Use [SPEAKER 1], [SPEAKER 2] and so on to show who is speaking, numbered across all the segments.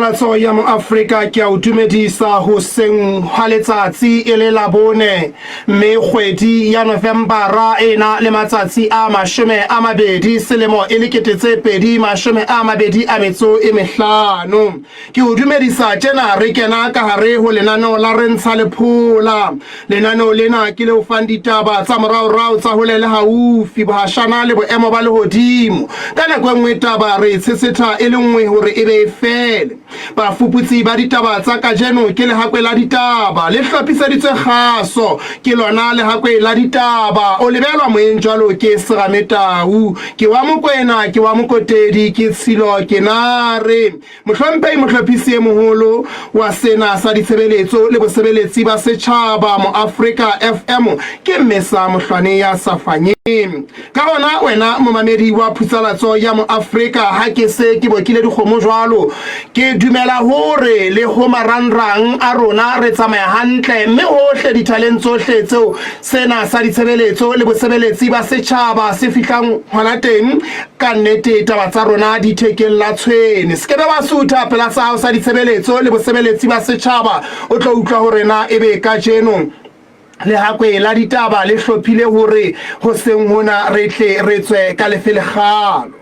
[SPEAKER 1] Phatlalatso ya Moafrika ke a o dumedisa hoseng hwa letsatsi e le Labone, mme kgwedi ya Novembara e na le matsatsi a 20 selemo e le 2025. Ke o dumedisa tjena re kena ka hare ho lenaneo la Re Ntsha Lephola. Lenaneo lena ke le o fang ditaba tsa moraorao tsa hole le haufi, bohashana le boemo ba lehodimo. Ka nako e nngwe taba re e tshetshetha e le nngwe hore e be e fele. Bafuputsi ba ditaba tsa kajeno ke Lehakwe la Ditaba, le hlophiseditswe kgaso ke lona Lehakwe la Ditaba. O lebelwa moyeng jwalo ke Serame Tau. Ke wa Mokwena, ke wa Mokotedi, ke Tshilo, ke Nare. Mohlomphehi Mohlophisi e Moholo wa sena sa ditshebeletso le bosebeletsi ba setjhaba Moafrika FM ke Mmesa Mohlwane ya sa fanyeng. Ka hona wena momamedi wa phutsalatso ya Moafrika ha ke se ke bokile dikgomo jwalo, ke dumela hore le ho marangrang a rona re tsamaya hantle mme hohle dithaleng tsohle tseo sena sa ditshebeletso le bosebeletsi ba setjhaba se fihlang hona teng Ka nnete taba tsa rona di thekeng la tshwene. Se kebe wa sutha pela sa hao sa ditshebeletso le bosebeletsi ba setjhaba o tlo utlwa hore na ebe kajeno Lehakwe la Ditaba le hlophile hore hoseng hona re tle re tswe ka lefe lekgalo.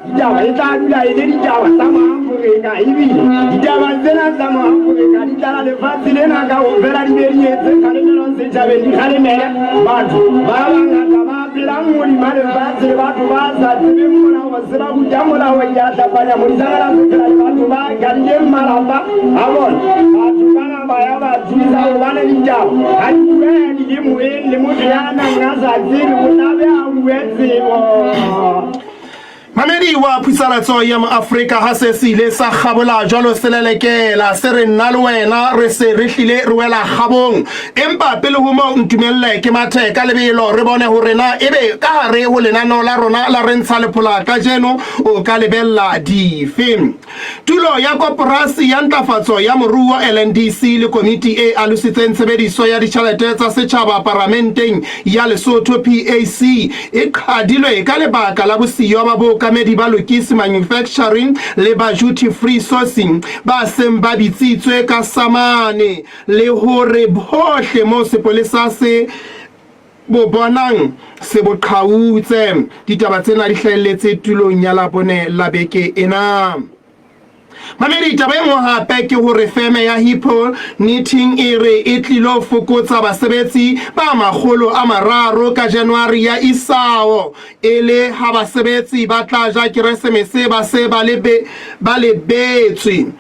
[SPEAKER 2] Ditaba e tla dula e le ditaba tsa Maaforika ebile ditaba tsena tsa Maaforika di tlala lefatshe lena kaofela di be di etse kgalemelo setjhabeng di kgalemele batho ba bangata ba phelang hodima lefatshe le batho ba sa tsebeng molao se ba ruta molao ke a hlapanya modisana la phela le batho ba kadileng malapa a bona batho bana ba ya ba thusa hobane ditaba ha di bueha di le moyeng le motho ya nang a sa tsebe o tla be a bue tsebo.
[SPEAKER 1] Mamedi wa Phusalatso ya Moafrika ha se se ile sa kgabola jwalo selelekela se re nna le wena re se re hlile re wela kgabong. Empa pele ho moo ntumelle ke mathe ka lebelo re bone hore na ebe ka hare ho lenaneo la rona la Re Ntsha Lephola kajeno o ka lebella dife. Tulo ya Koporasi ya Ntlafatso ya Moruo, LNDC, le Komiti e Alositseng Tshebediso ya Ditjhelete tsa Setjhaba Paramenteng ya Lesotho, PAC, e qhadilwe ka lebaka la bosiyo ba bookamedi ba Lokisi Manufacturing le ba Duty Free Sourcing ba seng ba bitsitswe ka samane le hore hohle moo sepolesa se bo bonang se bo qhautse. Ditaba tsena di hlahelletse tulong ya Labone la beke ena. Mamedi, taba e nngwe hape ke hore feme ya Hippo Knitting e re e tlilo fokotsa basebetsi ba 300 ka January ya isao, e le ha basebetsi ba tla ja Keresemese ba se ba lebetswe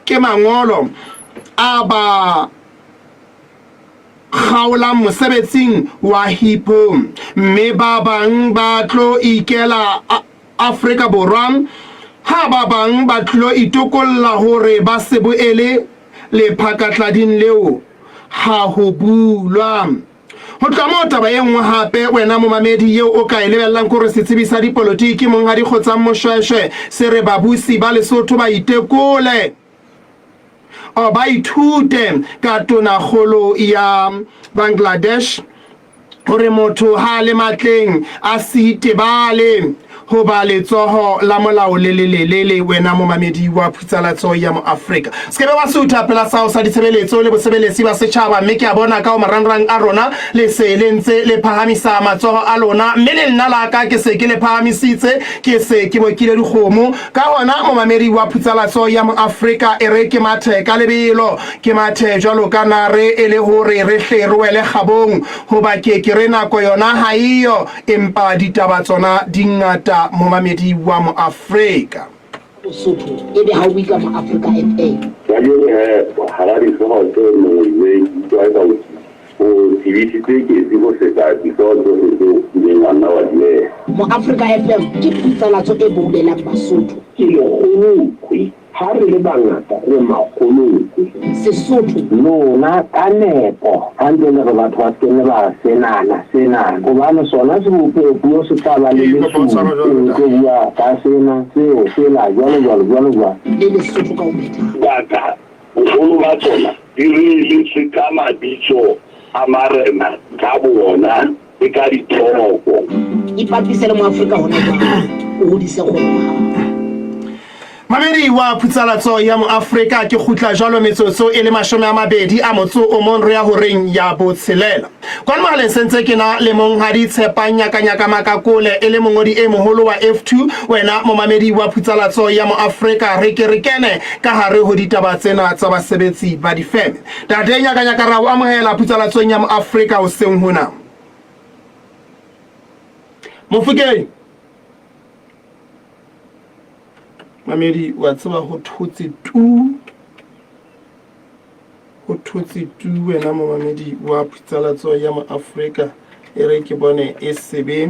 [SPEAKER 1] ke mangolo a ba kgaolang mosebetsing wa Hippo, mme ba bang ba tlo ikela Afrika Borwa ha ba bang ba tlo itokolla hore ba se boele lephakatlading leo ha ho bulwa. Ho tloha moo taba e nngwe hape wena momamedi yeo o ka e lebellang ke hore setsebi sa dipolotiki Monghadi Kgotsang Moshweshwe se re babusi ba Lesotho ba itekole O ba ithute ka tonakgolo ya Bangladesh hore motho ha a le matleng a se itebale hoba letsoho la molao le le lelele. Wena momamedi wa Phutsalatso ya Moafrika, se ke be wa sutha pela sao sa ditshebeletso le bosebeletsi ba setjhaba, mme ke a bona ka ho marangrang a rona le se le ntse le phahamisa matsoho a lona, mme le nna la ka ke se ke le phahamisitse, ke se ke bokile dikgomo. Ka hona, momamedi wa Phutsalatso ya Moafrika, e re ke mathe ka lebelo, ke mathe jwalo ka nare e le hore re hle re wele kgabong, hoba ke ke re nako yona ha e yo, empa ditaba tsona di ngata, momamedi wa Moafrika.
[SPEAKER 3] Bosotho ebe ha o bue ka Moafrika FA.
[SPEAKER 4] Kajeno he, hara dihlooho tse nongoilweng, ke utlwa eka o O tsebisitse ketsi ho feta dihlooho tsohle tseo o kileng wa nna wa di beha.
[SPEAKER 3] Moafrika FM ke phutsalatso e boulelang Basotho.
[SPEAKER 5] Ke lekgolokwe, ha re le bangata re makgolokwe.
[SPEAKER 3] Sesotho.
[SPEAKER 5] Lona ka nepo ha ntse le re batho ba se ke nne ba re senana, senana, hobane sona sebopeho-puo se tla ba le
[SPEAKER 1] Ke kopa o tshwarwe
[SPEAKER 5] lesupi,
[SPEAKER 1] jwalo,
[SPEAKER 5] o tlo bua ka sena, seo, sela, jwalo, jwalo, jwalo, jwalo.
[SPEAKER 3] Le Lesotho ka ho phethahala.
[SPEAKER 4] Baka Boholo ba tsona di reeletswe ka mabitso a marena ka boona le ka ditoropo.
[SPEAKER 3] Ipapise le Moafrika hona jwale, o hodise kgwebo ya hao.
[SPEAKER 1] Mamedi wa phutsalatso ya Moafrika ke kgutla jwalo metsotso e le 20 a motso o mong re ya horeng ya botshelela. Kwano mohaleng sentse ke na le monghadi Tshepang Nyakanyaka Makakole e le mongodi e moholo wa F2 wena momamedi wa phutsalatso ya Moafrika re ke re kene ka hare ho ditaba tsena tsa basebetsi ba difeme. Tate Nyakanyaka ra o amohela phutsalatsong ya Moafrika hoseng hona. Mofokeng. Mamedi wa tseba ho thotse tu ho thotse tu wena momamedi wa phutsalatso ya moafrika e re ke bone e sebe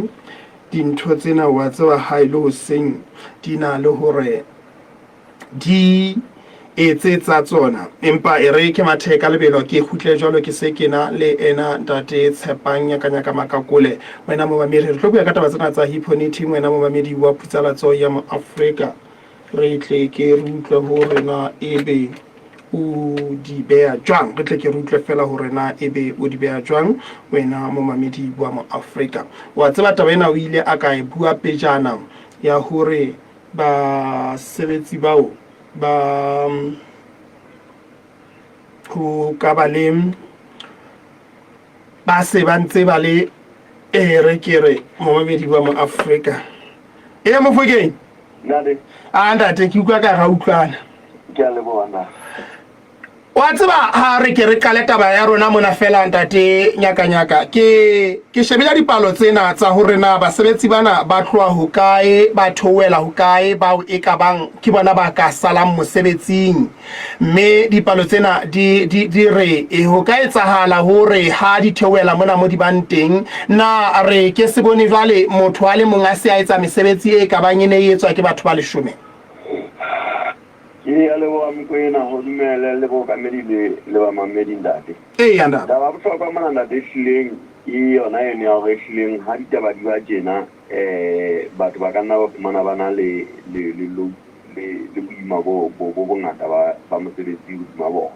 [SPEAKER 1] dintho tsena wa tseba ha e le hoseng di na le hore di etse tsa tsona empa e re ke mathe ka lebelo ke kgutle jwalo ke se ke na le ena ntate Tshepang Nyakanyaka Makakole wena momamedi re tlo bua ka taba tsena tsa hiponiti wena momamedi wa phutsalatso ya moafrika re tle ke re utlwe hore na ebe o di beha jwang re tle ke re utlwe fela hore na ebe o di beha jwang wena momamedi wa moafrika wa tseba taba ena o ile a ka e bua pejana ya hore basebetsi bao ba ho ka ba le ba se ba ntse ba le e re ke re momamedi wa mo Afrika e mofokeng
[SPEAKER 4] Ntate.
[SPEAKER 1] A ntate ke utlwa ka ra utlwana.
[SPEAKER 4] Ke a leboha na.
[SPEAKER 1] Wa tseba ha re ke re qale taba ya rona mona fela ntate Nyakanyaka ke ke shebile dipalo tsena tsa hore na basebetsi bana ba tloha hokae ba theohela hokae bao e ka bang ke bona ba ka salang mosebetsing mme dipalo tsena di di di re e ho ka etsahala hore ha di theohela mona mo di bang teng na re ke se bone jwale motho a le mong a se a etsa mesebetsi e ka bang e ne e etswa ke batho ba leshome.
[SPEAKER 4] Ke a leboha Mokoena, ho dumele le bookamedi le le bamamedi ntate.
[SPEAKER 1] Eya ntate.
[SPEAKER 4] Taba ya bohlokwa mona ntate ehlileng ke yona eno ya hore ehlileng ha ditaba di ba tjena eh batho ba ka nna ba fumana ba na le le le load le le boima bo bo bo bongata ba ba mosebetsi hodima bona.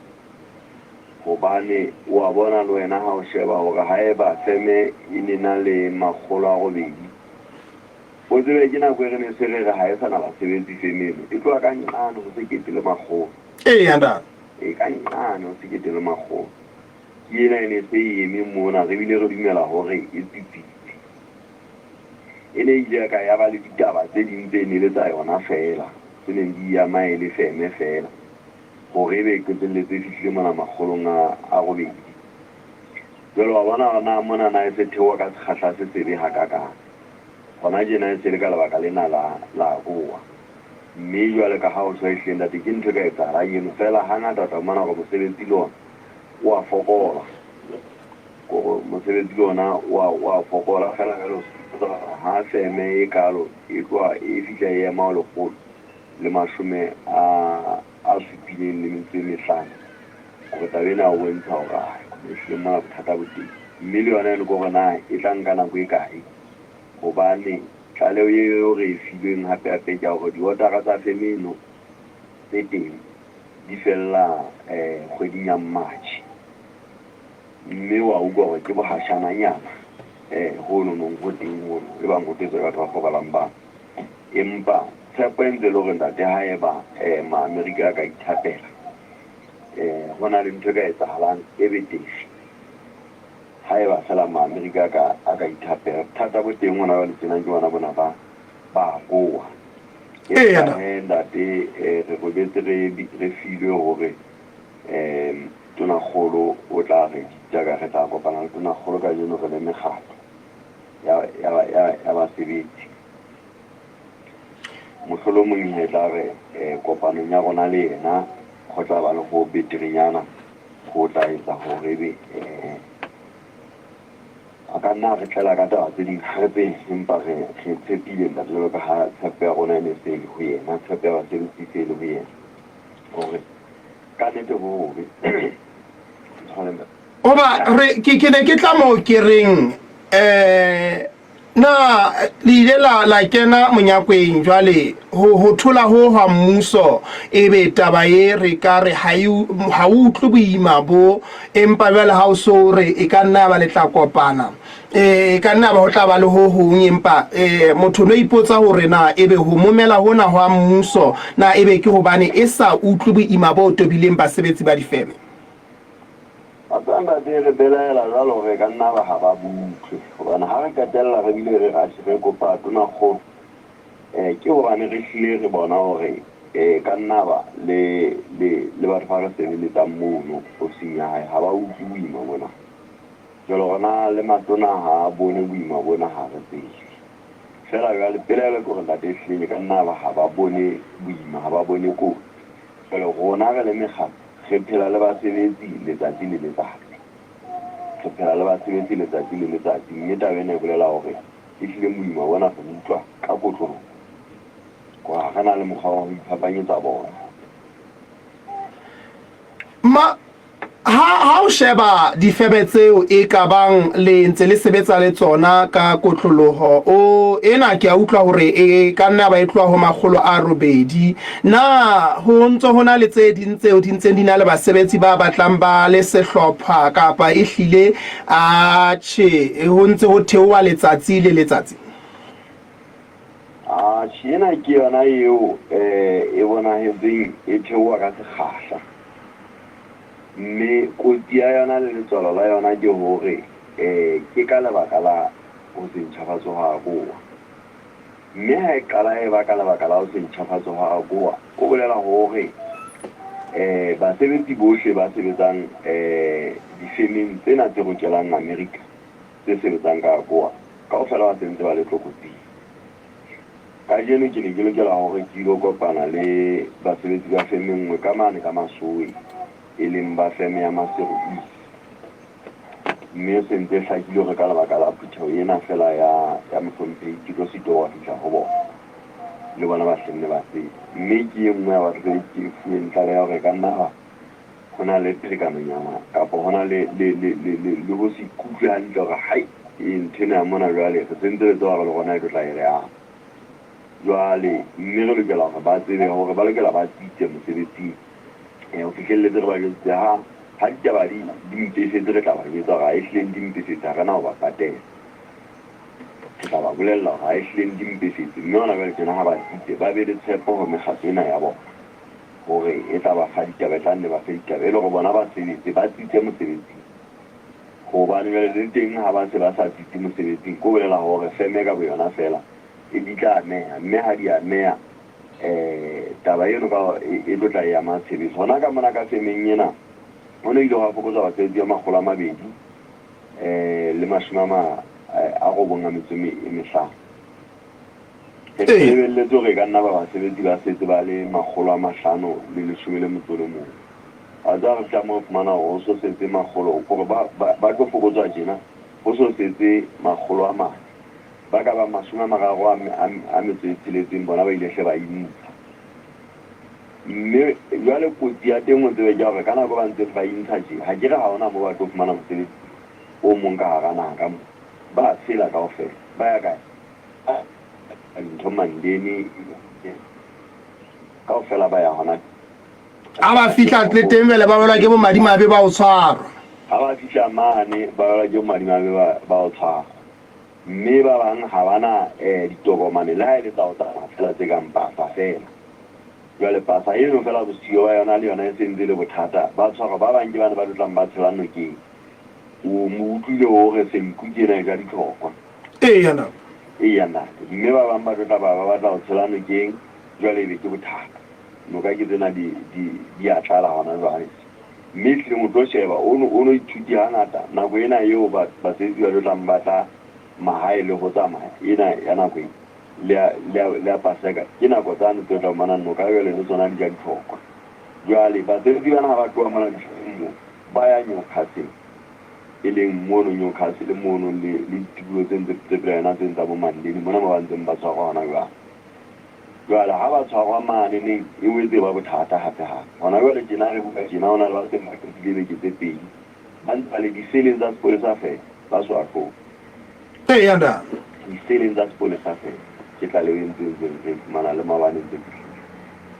[SPEAKER 4] Hobane wa bona le wena ha o sheba hore haeba feme e ne na le 800 O tsebe ke nako e re ne se re re ha e sa na basebetsi feme eno. E tloha ka nqane ho 1100.
[SPEAKER 1] Eya ntate.
[SPEAKER 4] E ka nqane ho 1100. Ke ena e ne se e eme mona re bile re dumela hore e tsitsitse. E ne e ile ka ya ba le ditaba tse ding tse ne le tsa yona feela, tse neng di ama e le feme feela, hore ebe e qetelletse e fihlile mona makgolong a robedi. Jwale wa bona hore na mona na e se theoha ka sekgahla se sebe hakakang. Hona tjena e se le ka lebaka lena la, la AGOA. Mme jwale ka ha ho tjho ehlile ntate ke ntho e ka etsahalang eno. Feela hangata o tla fumana hore mosebetsi le ona o a fokola. Kore mosebetsi le ona o a, o a fokola. Feela jwale o ha feme e kalo e tloha e fihla e ema ho 175. Hore taba ena o bontsha hore ehlile mona bothata bo teng. Mme le yona eno ke hore na e tla nka nako e kae. Hobane tlaleho eo re e filweng hape hape ke ya hore diotara tsa feme eno tse teng di fella kgweding ya March. Mme wa utlwa hore ke bohashananyana hono nong ho teng hono e bang ho tetswa ke batho ba hlokahalang bang. Empa tshepo e ntse e le hore ntate haeba ma-Amerika a ka ithapela ho na le ntho e ka etsahalang e betere. Haeba feela Maamerika a ka, a ka ithapela. Bothata bo teng hona jwale tjena ke bona bona ba, ba AGOA.
[SPEAKER 1] Eya,
[SPEAKER 4] Empa he ntate, eh, re robetse re, re filwe hore eh, tonakgolo o tla re bitsa ka re tla kopana le tonakgolo kajeno re le mekgatlo ya, ya, ya, ya basebetsi. Mohlolomong he tla re eh, kopanong ya rona le yena go tla ba le ho beterenyana. Ho tla etsa hore ebe a ka nna a re tlela ka taba tse ding ha re tsebe, empa re re tshepile ntate jwalo ka ha tshepo ya rona e ne se e le ho yena, tshepo ya basebetsi e se e le ho yena hore ka nnete ho hobe.
[SPEAKER 1] Hoba re ke ke ne ke tla moo ke reng eh. Na le ile la, la kena monyakweng jwale ho, ho thola ho hwa mmuso, ebe taba ye re ka re ha e, ha o utlwe boima bo, empa jwale ha o so re e ka nna ya ba le tla kopana, e, e ka nna ya ba ho tla ba le ho hong, empa e, motho no ipotsa hore na ebe ho momela hona hwa mmuso na ebe ke hobane e sa utlwe boima bo tobileng basebetsi ba difeme.
[SPEAKER 4] Wa tseba ntate, re belaela jwalo hore e ka nna ba ha ba bo utlwe. Hobane ha re qetella re bile re atjhe re kopa Tonakgolo, ke hobane re hlile re bona hore e ka nna ba le, le, le batho ba re sebeletsang mono ofising ya hae ha ba utlwe boima bona. Jwale hore na le matona ha a bone boima bona ha re tsebe. Feela jwale pelaelo ke hore ntate ehlile e ka nna ba ha ba bone boima, ha ba bone kotsi. Jwale rona re le mekgatlo Re phela le basebetsi letsatsi le letsatsi. Re phela le basebetsi letsatsi le letsatsi, mme taba ena e bolela hore ehlile boima bona re bo utlwa ka kotloloho, hore ha re na le mokgwa wa ho iphapanyetsa bona.
[SPEAKER 1] Ma, ha, ha o sheba difebe tseo e ka bang le ntse le sebetsa le tsona ka kotloloho, o, ena ke a utlwa hore e ka nna ba e tloha ho 800. Na ho ntse ho na le tse ding tseo di ntseng di na le basebetsi ba batlang ba le sehlopha kapa ehlile atjhe ho ntse ho theoha letsatsi le letsatsi?
[SPEAKER 4] Atjhe, ena ke yona eo e bonahetseng e theoha ka sekgahla. Mme kotsi ya yona le letswalo la yona ke hore ke ka lebaka la ho se ntjhafatswe hwa AGOA. Mme ha e qala e ba ka lebaka la ho se ntjhafatswe hwa AGOA, ho bolela hore basebetsi bohle ba sebetsang difemeng tsena tse rokelang Amerika tse sebetsang ka AGOA, kaofela ba se ntse ba le tlokotsing. Kajeno ke ne ke lokela hore ke ilo kopana le basebetsi ba feme e nngwe ka mane ka Masowe, e leng ba feme ya Maseru East. Mme e se ntse e hlakile hore ka lebaka la phutheho ena feela ya, ya mohlomphehi ke tlo sitoa ho fihla ho bona. Le bona ba hlenne ba tsebe. Mme ke e nngwe ya batho be ke fuweng tlaleho ya hore e ka nna ba ho na le pherekanonyana kapa ho na le, le, le, le, le, le ho se ikutlwe hantle hore hai, ee, ntho ena ya mona jwale re sentse re tseba hore le rona e tlo tla e re ama. Jwale, mme re lokela hore ba tsebe hore ba lokela ba tsitse mosebetsing. Ho fihlelletse re ba jwetsitse ha, ha ditaba di, di mpefetse re tla ba jwetsa hore ha ehlileng di mpefetse ha re na ho ba patela. Re tla ba bolella hore ha ehlileng di mpefetse mme hona jwale tjena ha ba tsitse ba be le tshepo ho mekgatlo ena ya bona hore e tla ba fa ditaba, e tla nne ba fe ditaba e le hore bona ba sebetse, ba tsitse mosebetsing. Hobane jwale le teng ha ba se ba sa tsitse mosebetsing, ko bolela hore feme ka boyona feela e di tla ameha, mme ha di ameha taba eno ka e tlo tla e ama tshebetso. Hona ka mona ka femeng ena ho ne ile hwa fokotswa basebetsi ba 200 le mashome a ma a robong a metso e mehlano. Re ne re lebelletse hore e ka nna ba basebetsi ba setse ba le 511. Wa tseba re fihla moo re fumana hore ho so setse makgolo, hore ba, ba, ba tlo fokotswa tjena, ho so setse 400. Ba ka bang 30 a metso e tsheletseng bona ba ile hle ba intsha. Mme jwale kotsi ya teng o tsebe ke ya hore ka nako ba ntseng ba intsha tje, ha ke re ha hona moo ba tlo fumana mosebetsi o mong ka hara naha ka moo. Ba tshela kaofela. Ba ya kae? Ba dintho Mandeni, kaofela ba ya hona.
[SPEAKER 1] Ha ba fihla le teng jwale ba welwa ke bomadimabe ba ho tshwarwa.
[SPEAKER 4] Ha ba fihla mane ba welwa ke bomadimabe ba, ba ho tshwarwa. Mme ba bang ha ba na ditokomane le ha e le tsa ho tsamaya feela tse kang pasa feela. Jwale pasa eno feela bosiyo ba yona le yona e se ntse e le bothata. Ba tshwarwa, ba bang ke bane ba tlo tlang ba tshela nokeng. O mo utlwile o re senku ke ena e ja ditlhokwa.
[SPEAKER 1] Eya ntate.
[SPEAKER 4] Eya ntate. Mme ba bang ba tlo tla ba ba batla ho tshela nokeng, jwale ebe ke bothata. Noka ke tsena di, di, di a tlala hona jwale. Mme ehlileng o tlo sheba, o no, o no ithuti hangata, nako ena eo ba, basebetsi ba tlo tlang ba tla mahae le ho tsamaya, ena ya nako e, le ya, le ya, le ya Paseka, ke nako tsane tse tla fumana noka jwale le tsona di ja ditlhokwa. Jwale basebetsi bana ha ba tloha mona dishopong moo, ba ya Newcastle, e leng mono Newcastle mono le, le ditikoloho tse ntse tse pela yona tseno tsa bo Mandeni, mona mo ba ntseng ba tshwarwa hona jwale. Jwale ha ba tshwarwa mane neng e boetse e ba bothata hape hape. Hona jwale tjena re bua tjena ho na le ba seng ba qetile beke tse pedi ba ntse ba le diseleng tsa sepolesa feela ba so ahlolwe.
[SPEAKER 1] Eya ntate.
[SPEAKER 4] Diseleng tsa sepolesa feela, ke tlaleho e ntseng ntseng re e fumana le maobane ntse ke fihla.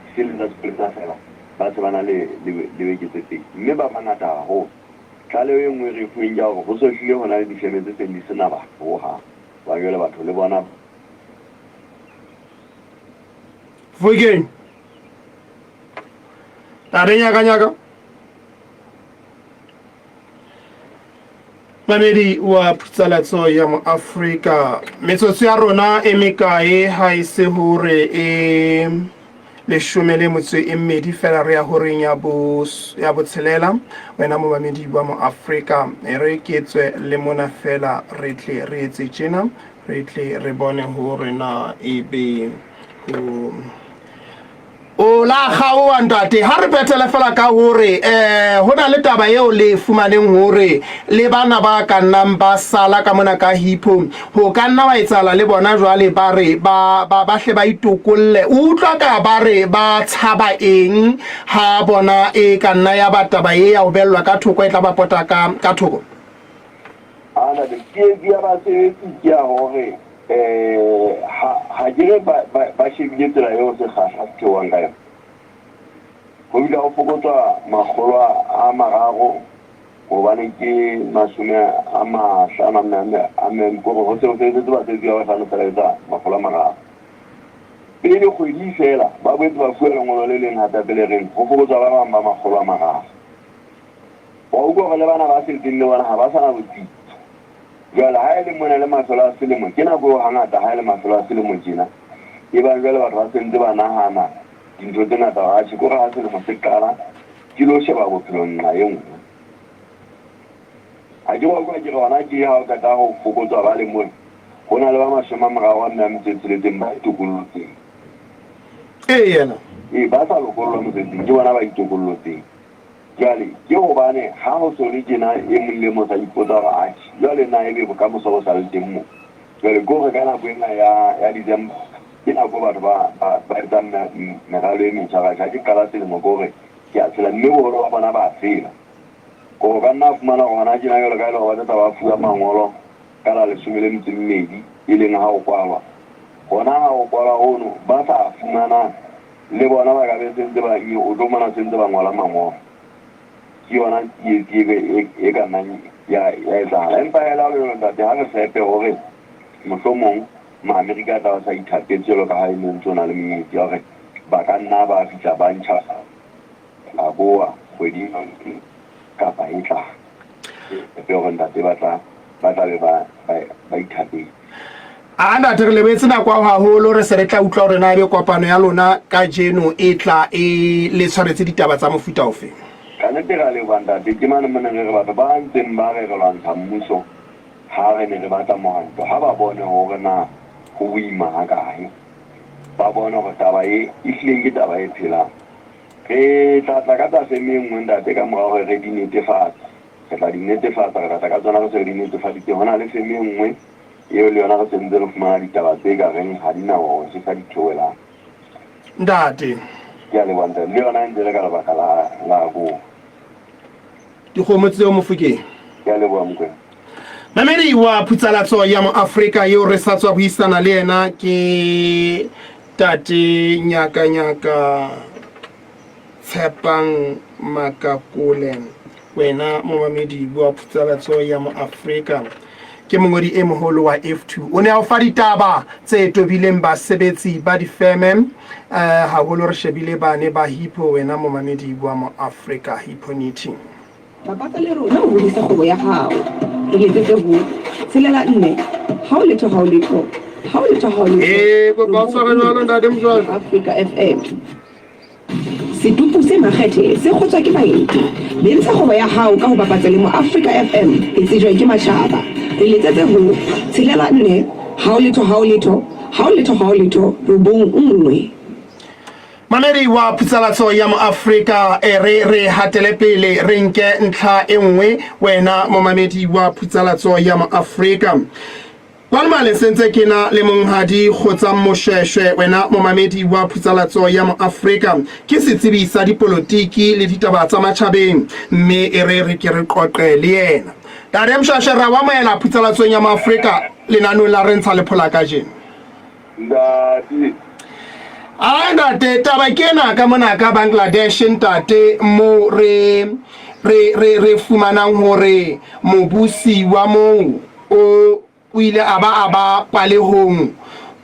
[SPEAKER 4] Diseleng tsa sepolesa feela ba se ba na le le le beke tse pedi mme ba bangata haholo. Tlaleho e nngwe e re e fuweng ke ya hore ho so hlile ho na le difeme tse seng di se na batho hohang. Hobane jwale batho le bona
[SPEAKER 1] Fokeng. Tabeng ya ka nyaka. Mamedi wa phutsalatso ya moAfrika, metsotso ya rona e mekae ha e se hore e leshome le motso e mmedi fela re ya horeng ya bo ya botshelela. Wena momamedi wa moAfrika, e re ke tswe le mona fela re tle re etse tjena, re tle re bone hore na ebe ho O la kgaoha ntate. Ha re phethele fela ka hore eh ho na le taba eo le fumaneng hore le bana ba ka nnang ba sala ka mona ka hipho ho ka nna wa etsahala le bona jwale ba re ba ba ba hle ba itokolle. O utlwa ka ba re ba tshaba eng ha bona e ka nna ya ba taba e ya ho bellwa ka thoko e tla ba pota ka ka thoko?
[SPEAKER 4] A ntate, tsietsi ya basebetsi ke ya hore um ha ha ke re ba ba ba shebile tsela eo sekgahla se theohang ka yona. Ho bile ho fokotswa makgolo a mararo hobane ke mashome a mahlano a mme kore ho se ho sebetsetse basebetsi ba bahlano fela etsa makgolo a mararo. Pele kgwedi e fela ba boetse ba fuwa lengolo le leng hape hape le reng ho fokotswa ba bang ba makgolo a mararo. Wa utlwa hore le bana ba setseng le bona ha ba sa na botsitso. Jwale ha e le mona le mafelo a selemo, ke nako eo hangata ha e le mafelo a selemo tjena, e bang jwale batho ba sentse ba nahana dintho tse ngata hore atjhe kore ha selemo se qala ke lo sheba bophelo nqa e nngwe. Ha ke wa utlwa ke re hona ke ha o qeta ho fokotswa ba le mona, ho na le ba mashome a mararo a mme a metso e tsheletseng ba itokollotseng.
[SPEAKER 1] Ee yena.
[SPEAKER 4] Ee, ba sa lokollwa mosebetsing ke bona ba itokollotseng. Jwale, ke hobane ha ho so le tjena e mong le mong sa ipotsa hore, Atjhe, jwale na ebe bokamoso bo sa le teng moo? Jwale ke hore ka nako ena ya, ya December, ke nako batho ba, ba, ba etsang me, meralo e metjha. Hore, atjhe, ha ke qala selemo ke hore ke a tshela. Mme boholo ba bona ba a tshela. Kore o ka nna wa fumana hore hona tjena jwalo ka ha e le hore ba tla tla ba fuwa mangolo ka la leshome le metso e mmedi, e leng ha ho kwalwa. Hona ha ho kwalwa hono, ba sa a fumanang, Le bona ba ka be sentse ba o tlo mona sentse ba ngola mangolo. Ke yona tsietsi e, e, e ka nnang ya, ya etsahala. Empa hela le jwalo ntate, ha re tshepe hore mohlomong Maamerika a tla ba sa ithapetse jwalo ka ha e ne ntse o na le menyetla ya hore ba ka nna ba fihla ba ntjha Aboa kgweding kapa e tlang. Tshepe hore ntate ba tla ba tla be ba ba ithapetse.
[SPEAKER 1] A ntate re lebetse nako ao haholo re se re tla utlwa hore na ebe kopano ya lona kajeno e tla e le tshwaretse ditaba tsa mofuta ofe.
[SPEAKER 4] Ka nnete ra leboha ntate, ke mane mo neng re re batho ba ntseng ba re re lwantsha mmuso ha re ne re batla mohwanto ha ba bone hore na ho boima hakae, ba bone hore taba e ehlileng ke taba e phelang. Re tla tla ka tsa feme e nngwe ntate ka mora hore re di netefatse. Re tla di netefatsa, re tla tla ka tsona re se re di netefaditse. Ho na le feme e nngwe eo le yona re se ntse re fumana ditaba tse ka reng ha di na hore se sa di theohelang.
[SPEAKER 1] Ntate.
[SPEAKER 4] Ke a leboha ntate. Le yona e ntse e le ka lebaka la la bo.
[SPEAKER 1] Dikgomo tseo Mofokeng.
[SPEAKER 4] Ke a leboha Mokwena.
[SPEAKER 1] Mamedi wa phutsalatso ya Moafrika eo re sa tswa buisana le yena ke Tate Nyaka Nyaka Tshepang Makakole. Wena momamedi wa phutsalatso ya Moafrika ke mongodi e moholo wa F2. O ne a o fa ditaba tse tobileng basebetsi ba difeme eh, haholo re shebile bane ba Hippo. Wena momamedi wa Moafrika Hipponity.
[SPEAKER 6] Bapatsa le rona o hodise kgwebo ya hao. Re letsetse ho, tshelela nne, hao letho hao letho, hao letho hao letho,
[SPEAKER 1] Ee, kopa o tshware jwalo ntate Mjwalo.
[SPEAKER 6] Afrika FM. Setupu se makgethe se kgotswa ke baeti. Bentsha kgwebo ya hao ka ho bapatsa le Moafrika FM e tsejwang ke matjhaba. Re letsetse ho, tshelela nne, hao letho hao letho, hao letho hao letho, robong nngwe.
[SPEAKER 1] Mamedi wa phutsalatso ya Moafrika, e re re hatele pele re nke ntlha e nngwe wena momamedi wa phutsalatso ya Moafrika. Kwano mane sentse ke na le monghadi Kgotsang Moshweshwe, wena momamedi wa phutsalatso ya Moafrika, ke setsebi sa dipolotiki le ditaba tsa matjhabeng, mme e re re ke re qoqe le yena. Ntate Mshashe, ra o amohela phutsalatsong ya Maafrika lenaneong la Re Ntsha Lephola kajeno.
[SPEAKER 4] Ntate.
[SPEAKER 1] A ntate, taba ke ena ka mona ka Bangladesh ntate, mo re re re re fumanang hore mobusi wa moo o o ile a ba a ba palehong.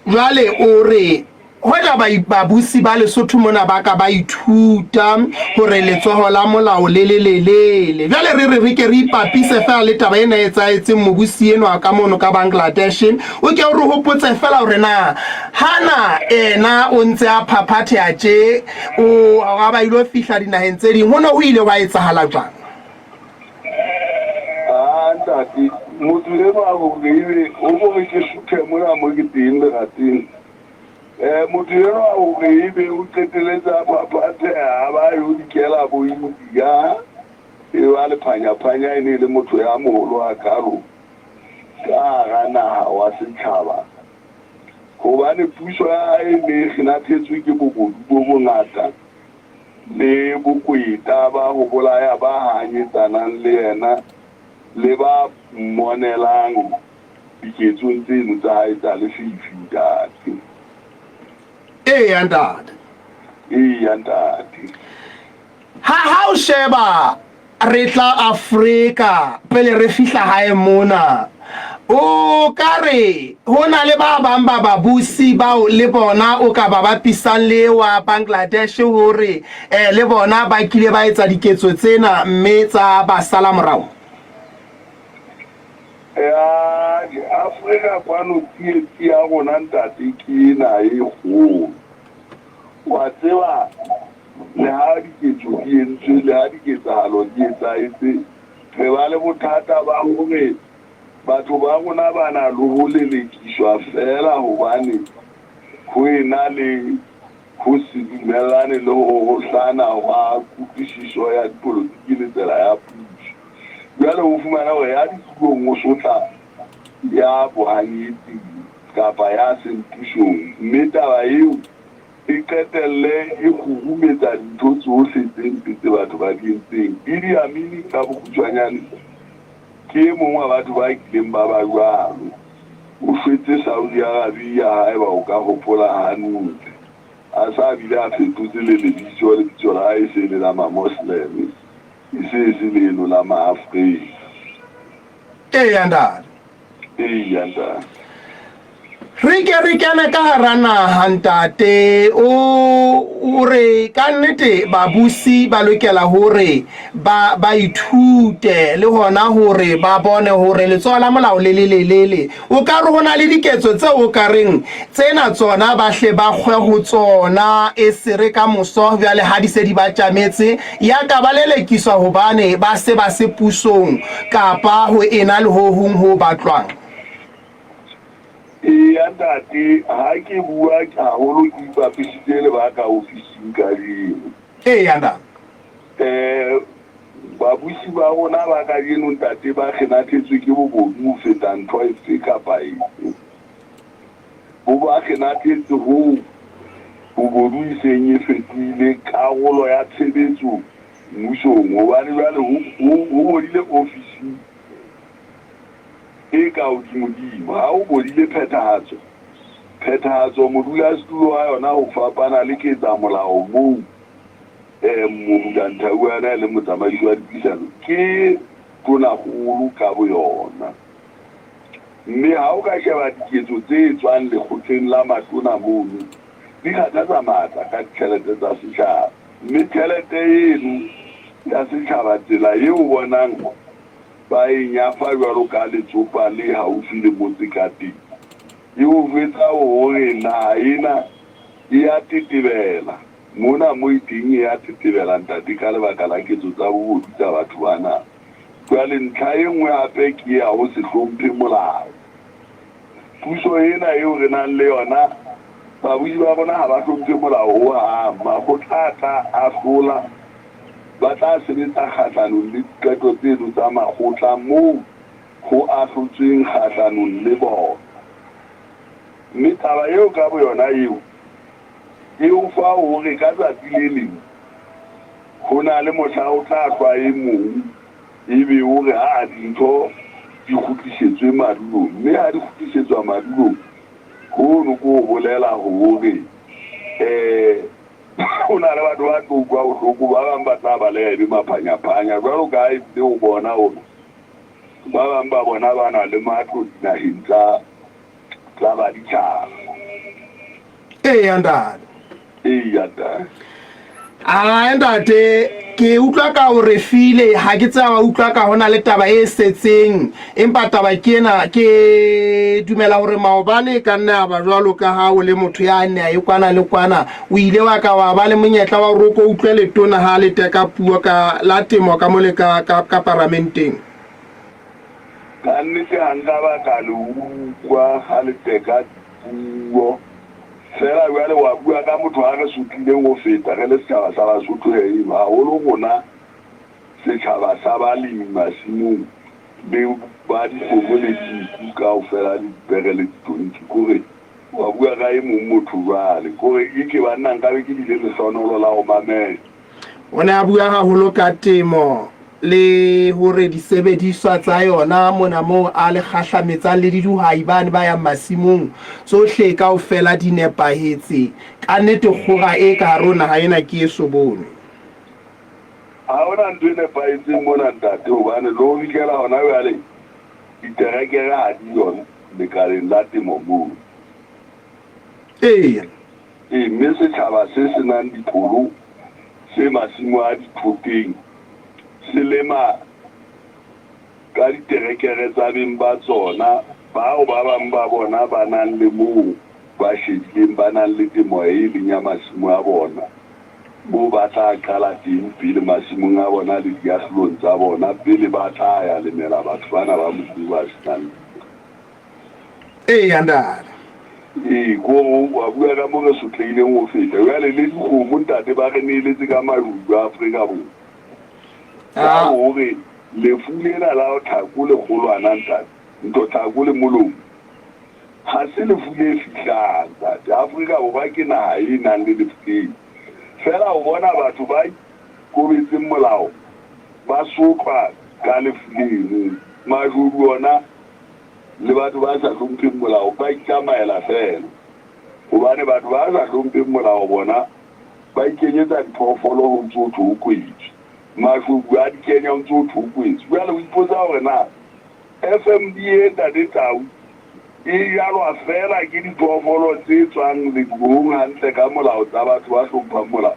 [SPEAKER 1] Jwale o re hoja babusi ba Lesotho mona ba ka ba ithuta hore letsoho la molao le le lelele. Jwale re re re ke re ipapise feela le taba ena e etsahetseng mobusi enwa ka mono ka Bangladesh. O ke o re hopotse feela hore na hana ena o ntse a phaphatheha tje, o a ba ilo fihla dinaheng tse ding, ho ne ho ile hwa etsahala jwang?
[SPEAKER 4] Ah, ntate, motho enwa hore ebe o mo re ke suthe mona mo ke teng lerateng. Motho enwa hore ebe o qeteletse a phaphatheha a ba yo dikela bo India, e ba lephanya-phanya e ne e le motho ya moholo hakalo ka hara naha wa setjhaba. Hobane puso ya hae e ne e kgenathetswe ke bobodu bo bongata le bokweta ba ho bolaya ba hanyetsanang le yena le ba mmonelang diketsong tseno tsa hae tsa lefifi, ntate.
[SPEAKER 1] Eya, ntate.
[SPEAKER 4] Eya, ntate.
[SPEAKER 1] Ha ha o sheba re tla Afrika pele re fihla hae mona, o ka re ho na le ba bang ba babusi bao le bona o ka ba bapisang le wa Bangladesh hore le bona ba kile ba etsa diketso tsena mme tsa ba sala morao?
[SPEAKER 4] Ya Afrika kwano tsietsi ya rona ntate ke ena e kgolo. Wa tseba le ha diketso di entswe, le ha diketsahalo di etsahetse, re ba le bothata ba hore batho ba rona ba na le ho lelekiswa feela hobane ho ena le ho se dumellane le ho hohlana hwa kutlwisiso ya dipolotiki le tsela ya puso. Jwale o fumana hore ya ditulong o sotla ya bohanyetsing kapa ya seng pusong, mme taba eo e qetelle e kgurumetsa dintho tsohle tse mpe tse batho ba di entseng. Idi Amin ka bokgutshwanyane ke e mong wa batho ba kileng ba ba jwalo. O shwetse Saudi Arabia haeba o ka hopola hantle. A sa bile a fetotse le lebitso, lebitso la hae e se e le la Mamosleme, e se e se leno la Maafrika.
[SPEAKER 1] Eya, ntate.
[SPEAKER 4] Eya, ntate.
[SPEAKER 1] Re ke re kene ka hara naha, ntate. O, o re ka nnete babusi ba lokela hore ba, ba ithute le hona hore ba bone hore letsoho la molao le le lelele. O ka re ho na le diketso tseo o ka reng tsena tsona ba hle ba kgwe ho tsona e se re ka moso jwale ha di se di ba tjametse ya ka ba lelekiswa hobane ba se ba se pusong kapa ho ena le ho hong ho batlwang.
[SPEAKER 4] Eya ntate, ha ke bua haholo ke ipapisitse le ba ka ofising kajeno.
[SPEAKER 1] Eya ntate.
[SPEAKER 4] Babusi ba rona ba kajeno ntate ba kgenathetswe ke bobodu ho feta ntho efe kapa efe. Bo ba kgenathetse hoo bobodu e seng e fetohile karolo ya tshebetso mmusong hobane jwale ho bodile ofisi e ka hodimodimo. Ha o bodile phethahatso, phethahatso modulasetulo wa yona ho fapana le ketsamolao moo Morutanthau wa yona e leng motsamaisi wa dipuisano ke tonakgolo ka boyona. Mme ha o ka sheba diketso tse etswang lekgotleng la matona mono, di kgathatsa matla ka ditjhelete tsa setjhaba. Mme tjhelete eno ya setjhaba tsela eo o bonang ba e nyafa jwalo ka letsopa le haufi le motse ka teng, e o jwetsa hore naha ena e ya tetebela. Mona mo e teng e ya tetebela ntate ka lebaka la ketso tsa bobodu tsa batho bana. Jwale ntlha e nngwe hape ke ya ho se hlomphe molao. Puso ena eo re nang le yona, babusi ba rona ha ba hlomphe molao ho hang. Makgotla a tla ahlola, ba tla sebetsa kgahlanong le diqeto tseno tsa makgotla moo ho ahlotsweng kgahlanong le bona. Mme taba eo ka boyona eo e o fa hore ka tsatsi le leng ho na le mohla o tla hlwa e mong ebe o re, Aa, dintho di kgutlisetswe madulong, mme ha di kgutlisetswa madulong, hono ke ho bolela hore um ho na le batho ba tlo utlwa bohloko, ba bang ba tla baleha e be maphanyaphanya, jwalo ka ha ebile o bona hore ba bang ba bona ba na le matlo dinaheng tsa tsa baditjhaba.
[SPEAKER 1] Eya ntate.
[SPEAKER 4] Eya ntate.
[SPEAKER 1] Ae ntate, ke utlwa ka o re file, ha ke tseba wa utlwa ka hona le taba e setseng, empa taba ke ena, ke dumela hore maobane e ka nna ya ba jwalo ka ha o le motho ya nne a ye kwana le kwana, o ile wa ka wa ba le monyetla wa hore o ko utlwe letona ha le teka puo ka la temo ka mole ka ka ka paramenteng.
[SPEAKER 4] Ka nnete ha nka ba ka le utlwa ha le teka puo. Feela jwale wa bua ka motho a re sotlileng ho feta re le setjhaba sa Basotho he, haholo rona setjhaba sa balemi masimong le ba dikgomo le dinku kaofela le dipere le ditonki. Kore wa bua ka e mong motho jwale. Kore eke banna nkabe ke bile lehlohonolo la ho mamela.
[SPEAKER 1] O ne a bua haholo ka temo le hore disebediswa tsa yona mona moo a le kgahlametsang le dihwai bane ba yang masimong, tsohle kaofela di nepahetse. Ka nnete kgora e ka hare ho naha ena ke eso bonwe.
[SPEAKER 4] Ha hona ntho e nepahetseng mona ntate, hobane le ho fihlela hona jwale diterekere ha di yo lekaleng la temo mono.
[SPEAKER 1] Eya.
[SPEAKER 4] Ee, mme setjhaba se se nang dipholo se masimo a dithoteng se lema ka diterekere tsa beng ba tsona, bao ba bang ba bona ba nang le moo ba shebileng, ba nang le temo e leng ya masimo a bona, moo ba tla qala teng pele masimong a bona le diahlolong tsa bona, pele ba tla ya lemela batho bana ba Modimo ba se nang.
[SPEAKER 1] Eya ntate.
[SPEAKER 4] Ee, ko re wa bua ka mo re sotlehileng ho feta. Jwale le dikgomo ntate ba re neeletse ka marudu a Afrika Borwa. Ka hore lefu lena la tlhako le kgolwana ntate, ntho tlhako le molomo, ha se lefu le fihlang ntate. Afrika Borwa ke naha e nang le lefu leo. Feela o bona batho ba ikobetseng molao ba sotlwa ka lefu leno. Mashodu ona le batho ba sa hlompheng molao ba itsamaela feela, hobane batho ba sa hlompheng molao bona ba ikenyetsa diphoofolo ho ntse ho thwe ho kwetswe. Mashodu a di kenya ho ntse ho thwe ho kwetswe. Jwale o ipotsa hore na FMD e Ntate Tau e jalwa feela ke diphoofolo tse tswang ledibohong hantle ka molao tsa batho ba hlomphang molao,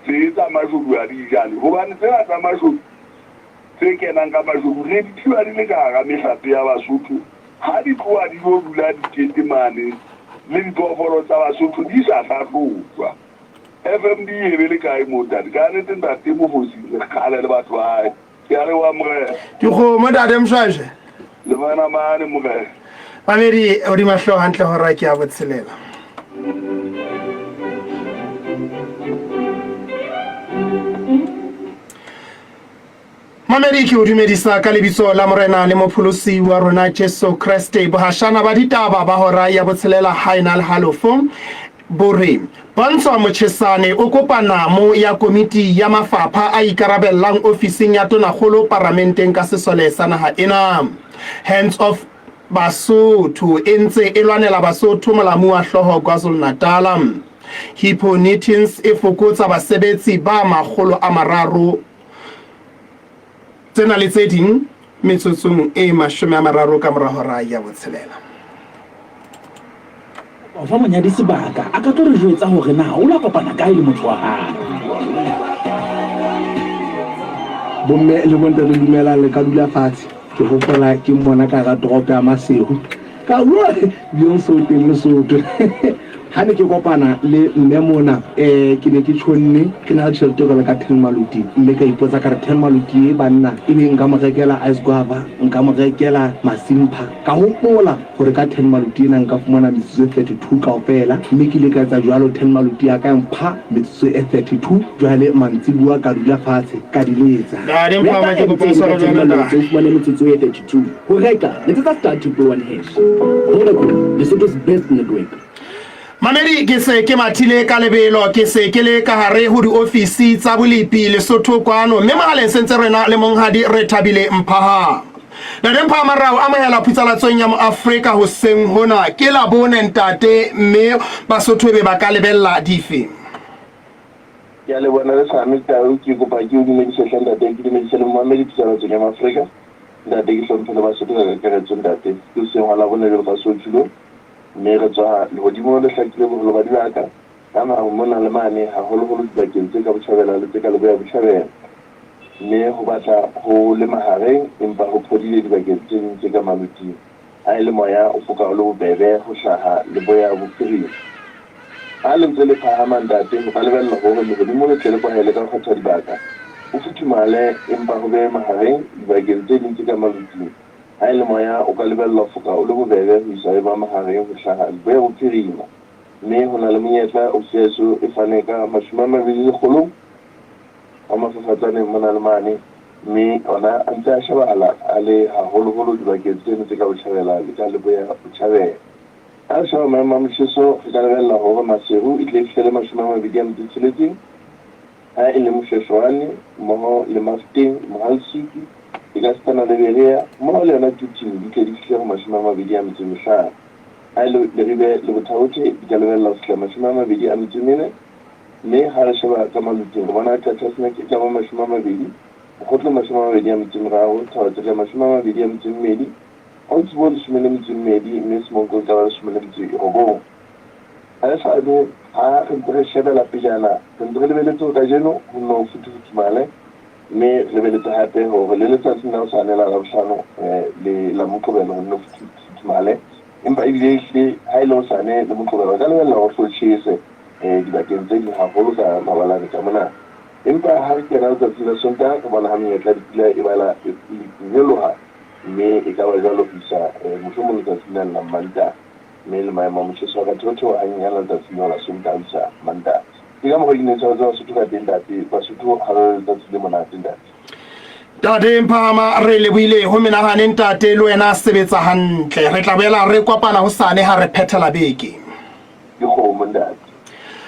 [SPEAKER 4] tse tsa mashodu ha di jale, hobane tsena tsa mashodu tse kenang ka mashodu re di thiba di le ka hara mehlape ya Basotho, ha di tloha di yo dula dikete mane le diphoofolo tsa Basotho di sa hlahlojwa. FMD e be le kae moo ntate? Ka nnete ntate Mofosi le kgale le batho ba hae. Ke a leboha morena.
[SPEAKER 1] Dikgomo ntate Mshwashe.
[SPEAKER 4] Le bona mane morena.
[SPEAKER 1] Mamedi hodima hlooho hantle hora ke ya botshelela. Mamedi ke o dumedisa ka lebitso la Morena le Mopholosi wa rona Jesu Kreste. Bohashana ba ditaba ba hora ya botshelela ha ena le halofo bo re Pontsho Mochesane o kopa namo ya komiti ya mafapha a ikarabellang ofising ya tonakgolo paramenteng ka sesole sa naha ena. Hands off Basotho e ntse e lwanela Basotho molamu wa hlooho KwaZulu-Natal. Hippo Knitings e fokotsa basebetsi ba 300. Tsena le tse ding metsotsong e 30 ka mora hora ya botshelela.
[SPEAKER 7] Kopa fa monyadi sebaka a ka tlo re jwetsa hore na o la kopana kae le motho wa hae.
[SPEAKER 8] Bomme le bontate dumelang le ka dula fatshe. Ke hopola ke mmona ka hara toropo ya Maseru. Ka bua Beyonce o teng Lesotho. Ha ne ke kopana le mme mona um ke ne ke tjhonne ke na le tjhelete e jwalo ka ten maluti mme ka ipotsa ka re ten maluti e banna ebe nka mo rekela ice guava nka mo rekela masimpha ka hopola hore ka ten maluti ena nka fumana metsotso e 32 kaofela mme ke ile ka etsa jwalo ten maluti ya ka ya mpha metsotso e 32 jwale mantsibuwa ka dula fatshe ka di letsa.
[SPEAKER 1] Ntate Mphama ke kopa o
[SPEAKER 2] Reka
[SPEAKER 1] tshware
[SPEAKER 2] MTN
[SPEAKER 1] jwalo
[SPEAKER 2] ka ten
[SPEAKER 1] ntate.
[SPEAKER 2] o fumane metsotso e 32. Ho reka, letsetsa star 211 hash. Vodacom, Lesotho's best network.
[SPEAKER 1] Mamedi ke se ke mathile ka lebelo ke se ke le ka hare ho diofisi tsa bolepi Lesotho kwano mme mohaleng sentse rena le monghadi Rethabile Mphaha. Ntate Mphama, ra o amohela phutsalatsong ya Moafrika hoseng hona. Ke Labone ntate, mme Basotho ebe ba ka lebella dife?
[SPEAKER 9] Ke a leboha na le Sami Tau, ke kopa ke o dumedise hle ntate, ke dumedise le momamedi phutsalatsong ya Moafrika. Ntate ke hlomphe le Basotho ka kakaretso ntate. Ke hoseng hwa Labone jwalo ka se o tjhilo, mme re tswa lehodimo le hlakile boholo ba dibaka ka maru mona le mane, haholoholo dibakeng tse ka botjhabela le tse ka leboya botjhabela. Mme ho batla ho le mahareng, empa ho phodile dibakeng tse ding tse ka maloting. Ha e le moya, o foka o le bobebe ho hlaha leboya bophirima. Ha le ntse le phahama, Ntate, ho ka lebellwa hore lehodimo le tle le kwahele ka kgotha dibaka, ho futhumale, empa ho be mahareng dibakeng tse ding tse ka maloting. Ha e le moya, o ka lebellwa ho foka o le bobebe ho isa ho eba mahareng ho hlaha leboya bophirima. Mme ho na le monyetla ofisi ya heso e fane ka 20 lekgolong. Wa mafafatsaneng mona le mane, mme ona a ntse a shebahala a le haholoholo dibakeng tseno tse ka botjhabela le ka leboya botjhabela. Ha re sheba maemo a motjheso, re ka lebella hore Maseru e tle e fihlele 26, ha e le Moshweshwane mmoho le Mafeteng, Mohalsiki, ekasitana le Berea mmoho le yona Quthing di tle di fihle ho 25. Ha e le Leribe le Bothaothe di ka lebella ho fihla 24. Mme ha re sheba ka maluting, re bona Qacha's Nek e ka ba 20, Mokhotlong 23, Thaba-Tseka 22, Otsbo 12, mme Semonkong e ka ba 19. Haesale ha re ntse re shebela pejana, re ntse re lebeletse hore kajeno ho nne ho futhufuthumale, mme re lebeletse hape hore le letsatsing la hosane la Labohlano le la Moqebelo ho nne ho futhufuthumale. Empa ebile ehlile ha e le hosane le Moqebelo re ka lebella hore ho hlo tjhese. dibakeng tse ding haholo ka mabalane ka mona. Empa ha re kena letsatsing la Sontaha, re bona ha menyetla ya dipula e bala e nyoloha, mme e ka ba jwalo ho isa mohlomong letsatsing lane la Mantaha, mme le maemo a motjheso a ka theotheoha hanyenyana letsatsing leo la Sontaha ho isa Mantaha. Ke ka mokgwa ke neng tshwaretse Basotho ka teng, ntate. Basotho ha ba be letsatsi le monate, ntate.
[SPEAKER 1] Ntate Mphahama, re lebohile ho menahane ntate, le wena sebetsa hantle. Re tla boela re kopana hosane ha re phethela beke.
[SPEAKER 9] Dikgomo, ntate.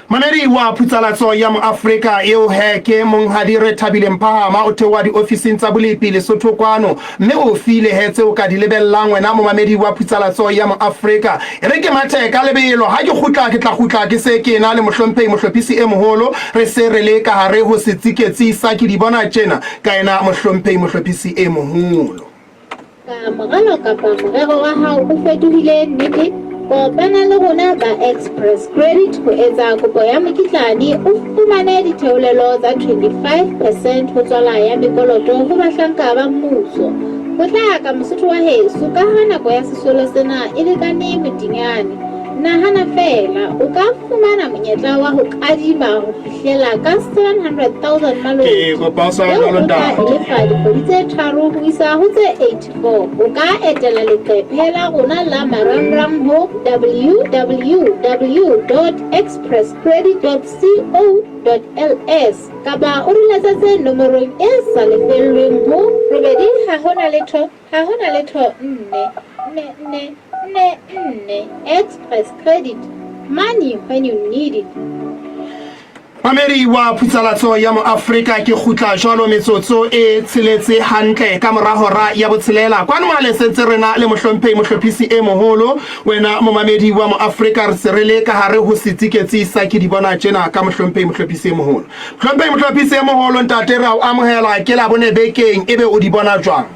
[SPEAKER 1] Mamedi wa phutsalatso ya Moafrika eo he ke Monghadi Rethabile Mphahama, o theoha diofising tsa bolepi Lesotho kwano, mme o file he tseo ka di lebellang wena momamedi wa phutsalatso ya Moafrika. E re ke mathe ka lebelo, ha ke kgutla ke tla kgutla ke se ke na le mohlomphehi mohlophisi e moholo, re se re le ka hare ho setsiketsi sa ke di bona tjena ka ena mohlomphehi mohlophisi e moholo.
[SPEAKER 10] Ka moralo kapa morero wa hao o fetohile nnete? Kopana le rona ba Express Credit ho etsa kopo ya mokitlane o fumane ditheolelo tsa 25 percent ho tswala ya mekoloto ho bahlanka ba mmuso. Potlaka Mosotho wa heso ka ha nako ya sesolo sena e lekane motinyane. Nahana feela, o ka fumana monyetla wa ho kadima ho fihlela ka 700,000 maloti
[SPEAKER 1] Ke kopa o sa
[SPEAKER 10] eo
[SPEAKER 1] jwalo
[SPEAKER 10] o tla
[SPEAKER 1] ntate.
[SPEAKER 10] e lefa dikgwedi tse tharo ho isa ho tse 84. O ka etela leqephe la rona la marangrang ho www.expresscredit.co.ls kapa o re letsetse nomorong e sa lefellweng ho robedi ha ho na letho Ha ho na letho nne, nne, nne, nne, nne. Express Credit, money when you need it.
[SPEAKER 1] Mamedi wa phutsalatso ya Moafrika, ke kgutla jwalo metsotso e tsheletse hantle ka mora hora ya botshelela. Kwano male sentse rena le mohlomphehi mohlophisi e moholo. Wena momamedi wa Moafrika, re se re le ka hare ho setsiketsi sa ke di bona tjena ka mohlomphehi mohlophisi e moholo. Mohlomphehi mohlophisi e moholo, ntate re a o amohela, ke Labone bekeng, ebe o di bona jwang?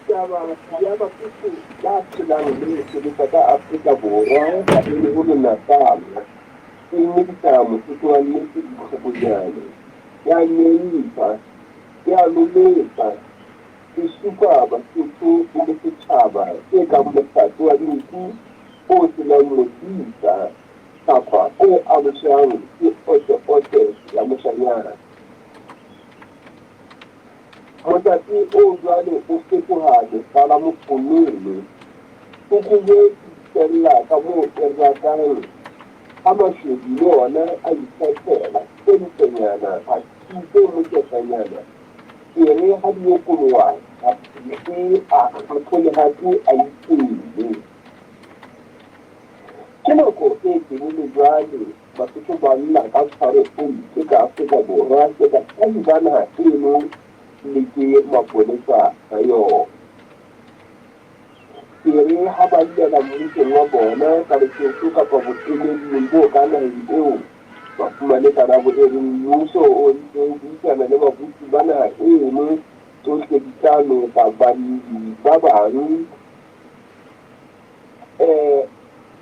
[SPEAKER 9] Taba ya Basotho ba phelang le ho sebetsa ka Afrika Borwa haholoholo Natal e nyedisa Mosotho wa nnete bohlokonyana, ya nyentsha, ya lometsa, e supa Basotho e le setjhaba se kang mohlape wa dinku o se nang modisa kapa o aloswang ke ote-ote ya moshanyana. Motsatsi o jwale o fetoha lefa la mofonono. Phokojwe e itella ka moo e ratang, ha mashodu le ona a ikgethela tse ntlenyana, athe tse moketlanyana e re ha di okoloha a fihle a kgathole hape a itelle. Ke nako e telele jwale Basotho ba lla ka tshwaro e mpe ka Afrika Borwa le baahi ba naha eno. le ke mapolesa ka yona. E re ha ba llela mmusong wa bona ka Lesotho kapa boemeding bo ka naheng eo, ba fumane karabo e reng mmuso o ntse o buisana le babusi ba naha eno, tsohle di tla loka. Balli ba bang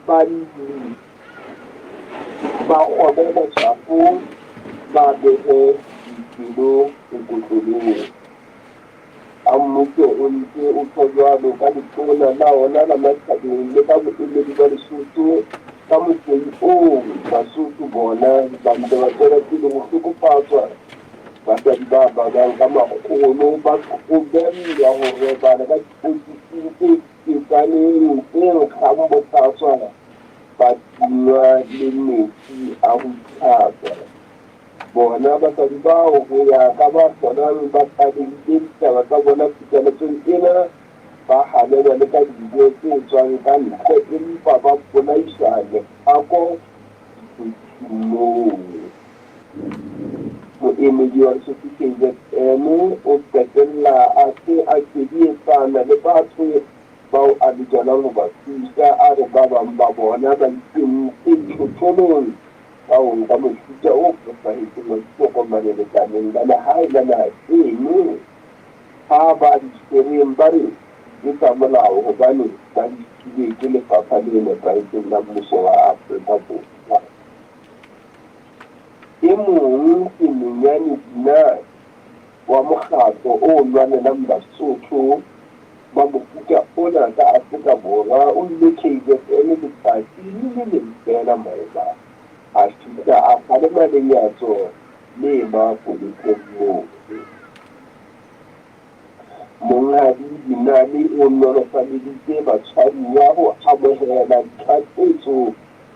[SPEAKER 9] balli ba kgobe matshwafo ba behe dipelo sekotlolong. Ha mmuso o ntse o tjho jwalo ka Letona la ona la Matjhabeng le ka boemedi ba Lesotho ka motseng oo, Basotho bona ba ntse ba tswela pele ho hlokofatswa. Basadi ba balang ka makgolo ba qobellwa ho robala ka diofising tse petsaneng tse nkgang bohlaswa, ba tingwa le metsi a ho itlhatswa. Bona basadi bao ho ya ka ba hlolang ba tlalehile ditaba tsa bona phutaletsong ena, ba hanelwa le ka dijo tse tswang ka ntle empa ba bolaiswa lephako diofising moo. Moemedi wa Lesotho KZN o qetella a se a kedietsana le batho bao a lokelang ho ba thusa, a re ba bang ba bona ba ikentse tjhotjholong ka ho nka mofuta o fosahetseng wa ditokomane lekaleng la lehae la naha eno ha ba di tshwereng ba re ke tsa molao hobane ba di filwe ke lefapha le nepahetseng la mmuso wa Afrika Borwa. E mong ke Menyane Dinane wa mokgatlo o lwanelang Basotho ba mofuta ona ka Afrika Borwa o ile KZN letsatsi le le leng feela maobane, a fihla a kgalema lenyatso le mapoleseng mono. Monghadi Dinane o nolofaleditse batshwaruwa ho amohela ditlatsetso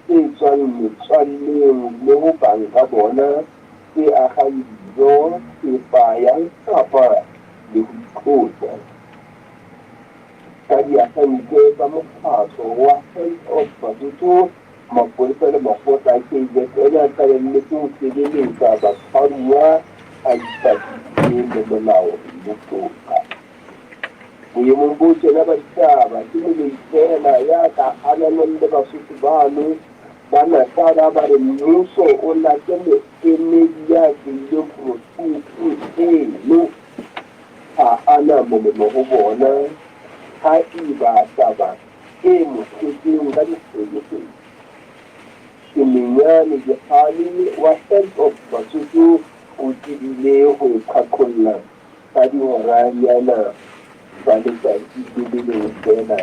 [SPEAKER 9] tse tswang metswalleng le ho bang ka bona tse akgang dijo, thepa ya ho hlapa le ho itlotsa. Ka diakgente tsa mokgatlo wa Hands Off Basotho, mapolesa le makgotla a KZN a qalelletse ho sebeletsa batshwaruwa a ipapise le molao le toka. Boemong bo tjena ba ditaba, ke moloi feela ya ka hananang le Basotho bano ba Natala ba re mmuso o late moemedi ya tlohileng profinsing eno ha a na molemo ho bona ha eba taba e mo tletseng ka dikgwedikgwedi. Semenyane Dikgale wa Hands Off Basotho o tsebile ho e qhaqholla ka dihoranyana tsa letsatsi le le leng feela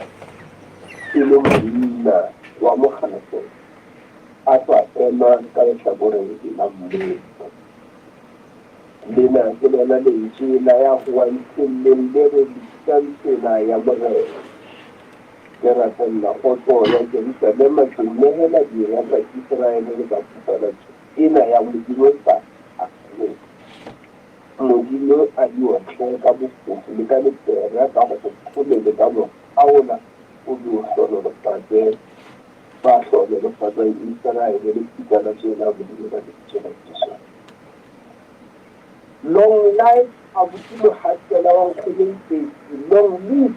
[SPEAKER 9] e le monna wa mokgatlo a sa ema ka lehlakoreng la mmuso. Lena ke lona lentswe la ya howang phelleng le re lokisang tsela ya Morena. Ke rapella kgotso ya Jerusalema, ke nehela dira tsa Iseraele le batho ena ya Modimo sa Modimo a di otle ka bofofu le ka lepera, ka kgothole le ka mokgaola, o be o hlohonolofatse ba hlohonolofatsang Iseraele le sika la tsona, Modimo ka lebitso la Jesu. Long life abuti Mohatsela wa nkgono Ntseki, long live.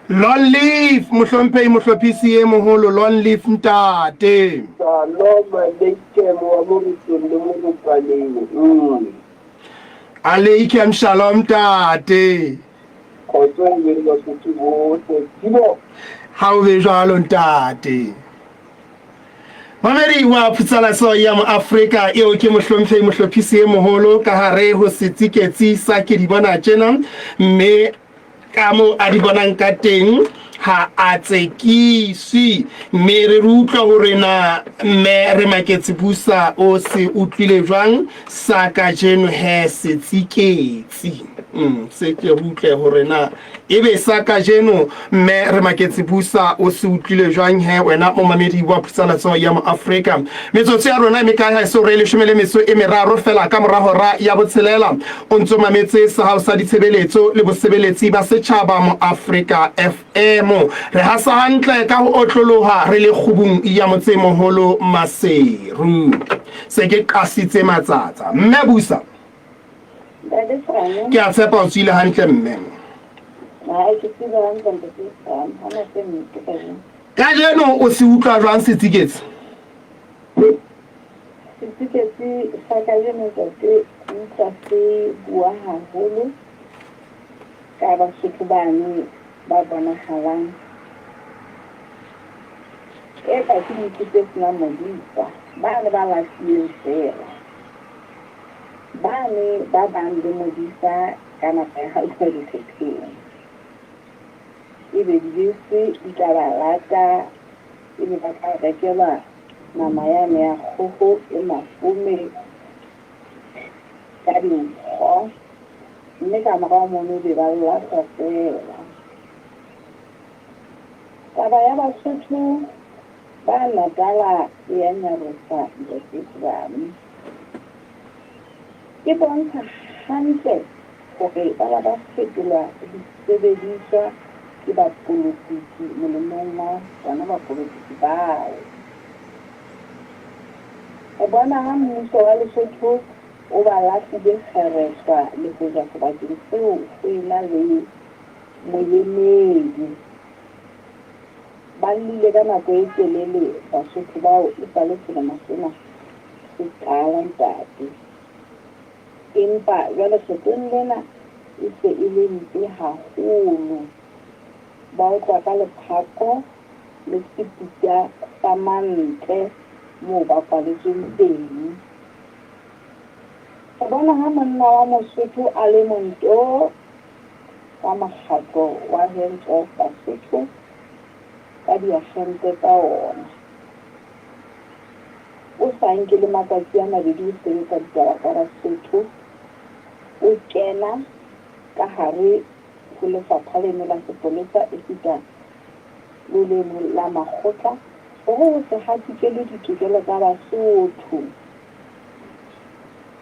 [SPEAKER 1] Long live mohlomphehi mohlophisi e moholo, long live ntate.
[SPEAKER 9] Shalom aleikem wa morutong le morutwaneng. Mm.
[SPEAKER 1] Aleikem shalom ntate.
[SPEAKER 9] Kgotso e be le Basotho bohle. Timo.
[SPEAKER 1] Ha o be jwalo ntate. Mamedi wa Phutsalaso ya Moafrika eo ke mohlomphehi mohlophisi e moholo ka hare ho setsiketsi sa ke di bona tjena mme ka moo a di bonang ka teng ha a tsekiswe mme re re utlwa hore na mme re maketse busa o se utlwile jwang sa kajeno he setsiketsi se ke re utlwe hore na ebe sa kajeno mme re maketse busa o se utlwile jwang he wena momamedi wa phutsalatso ya moafrika metsotso ya rona e mekae ha e so re leshome le metso e meraro fela ka mora hora ya botshelela O ntso mametse sa hao sa ditshebeletso le bosebeletsi ba setjhaba Moafrika FM. Re hasa hantle ka ho otloloha re le kgubung ya motsemoholo Maseru. Se ke qasitse matsatsa. Mme busa.
[SPEAKER 11] Ntate Serame.
[SPEAKER 1] Ke a tshepa o tswile hantle mme.
[SPEAKER 11] Hai, ke tswile hantle ntate Serame. Ha na se mpe kajeno.
[SPEAKER 1] Kajeno o se utlwa jwang setsiketsi?
[SPEAKER 11] Setsiketsi sa kajeno ntate ke utlwa se bua haholo ka Basotho bane ba bonahalang eka ke dinku tse senang modisa, bane ba lahlilweng feela. Bane ba bang le modisa ka nako ya ha utlwa dikgetheng. Ebe dibese di tla ba lata, ebe ba tla rekelwa nama yane ya kgoho e mafome ka dinkgo, mme ka morao mono ebe ba lahlwa feela. Taba ya Basotho ba Natala e ya nyarosa Ntate Serame. E bontsha hantle hore ba ba ba fetolwa disebediswa ke bapolotiki molemong wa bona bapolotiki bao. Re bona ha mmuso wa Lesotho o ba lahlile kgerehlwa le hoja sebakeng seo ho ena le moemedi. Ba llile ka nako e telele Basotho bao esale selemo sena se qala ntate. Empa jwale kgetlong lena e se e le mpe haholo. Ba otlwa ka lephako le seputa sa mantle moo ba kwaletsweng teng. Re bona ha monna wa Mosotho a le monto ka mokgatlo wa Hands Off Basotho ka diakgente tsa ona. O sa nke le matsatsi a mabedi ho sebetsa ditaba tsa Basotho, o kena ka hare ho lefapha leno la sepolesa esita le leno la makgotla hore ho se hatikelwe ditokelo tsa Basotho.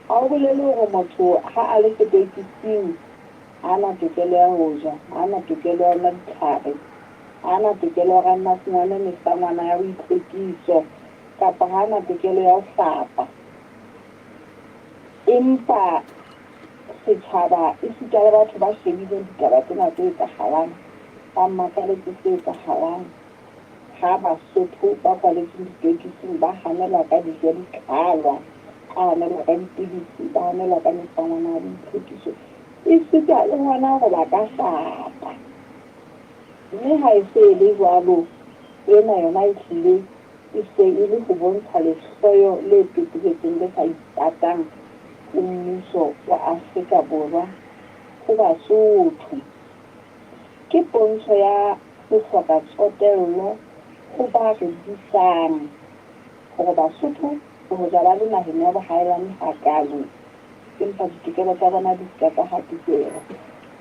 [SPEAKER 11] Ha ho bolele hore motho ha a le sepekising ha a na tokelo ya ho ja, ha a na tokelo ya ho nwa ditlhare, ha a na tokelo ya hore a nne a fumane mesangwana ya boitlhwekiso kapa ha a na tokelo ya ho hlapa. Empa setjhaba esita le batho ba shebileng ditaba tsena tse etsahalang ba makaletse se etsahalang ha Basotho ba kwaletsweng ditokising ba hanelwa ka dijo di tlhalwa, ba hanelwa ka dipidisi, ba hanelwa ka mesangwana ya boitlhwekiso esita le hona hore ba ka hlapa. Mme ha e se e le jwalo, ena yona e hlile e se e le ho bontsha lehloyo le totobetseng le sa ipatang ho mmuso wa Afrika Borwa ho Basotho. Ke pontsho ya ho hloka tsotello ho ba re busang hore Basotho le hoja ba le naheng ya bohaelane hakaalo, empa ditokelo tsa bona di se ka tsa hatikelwa.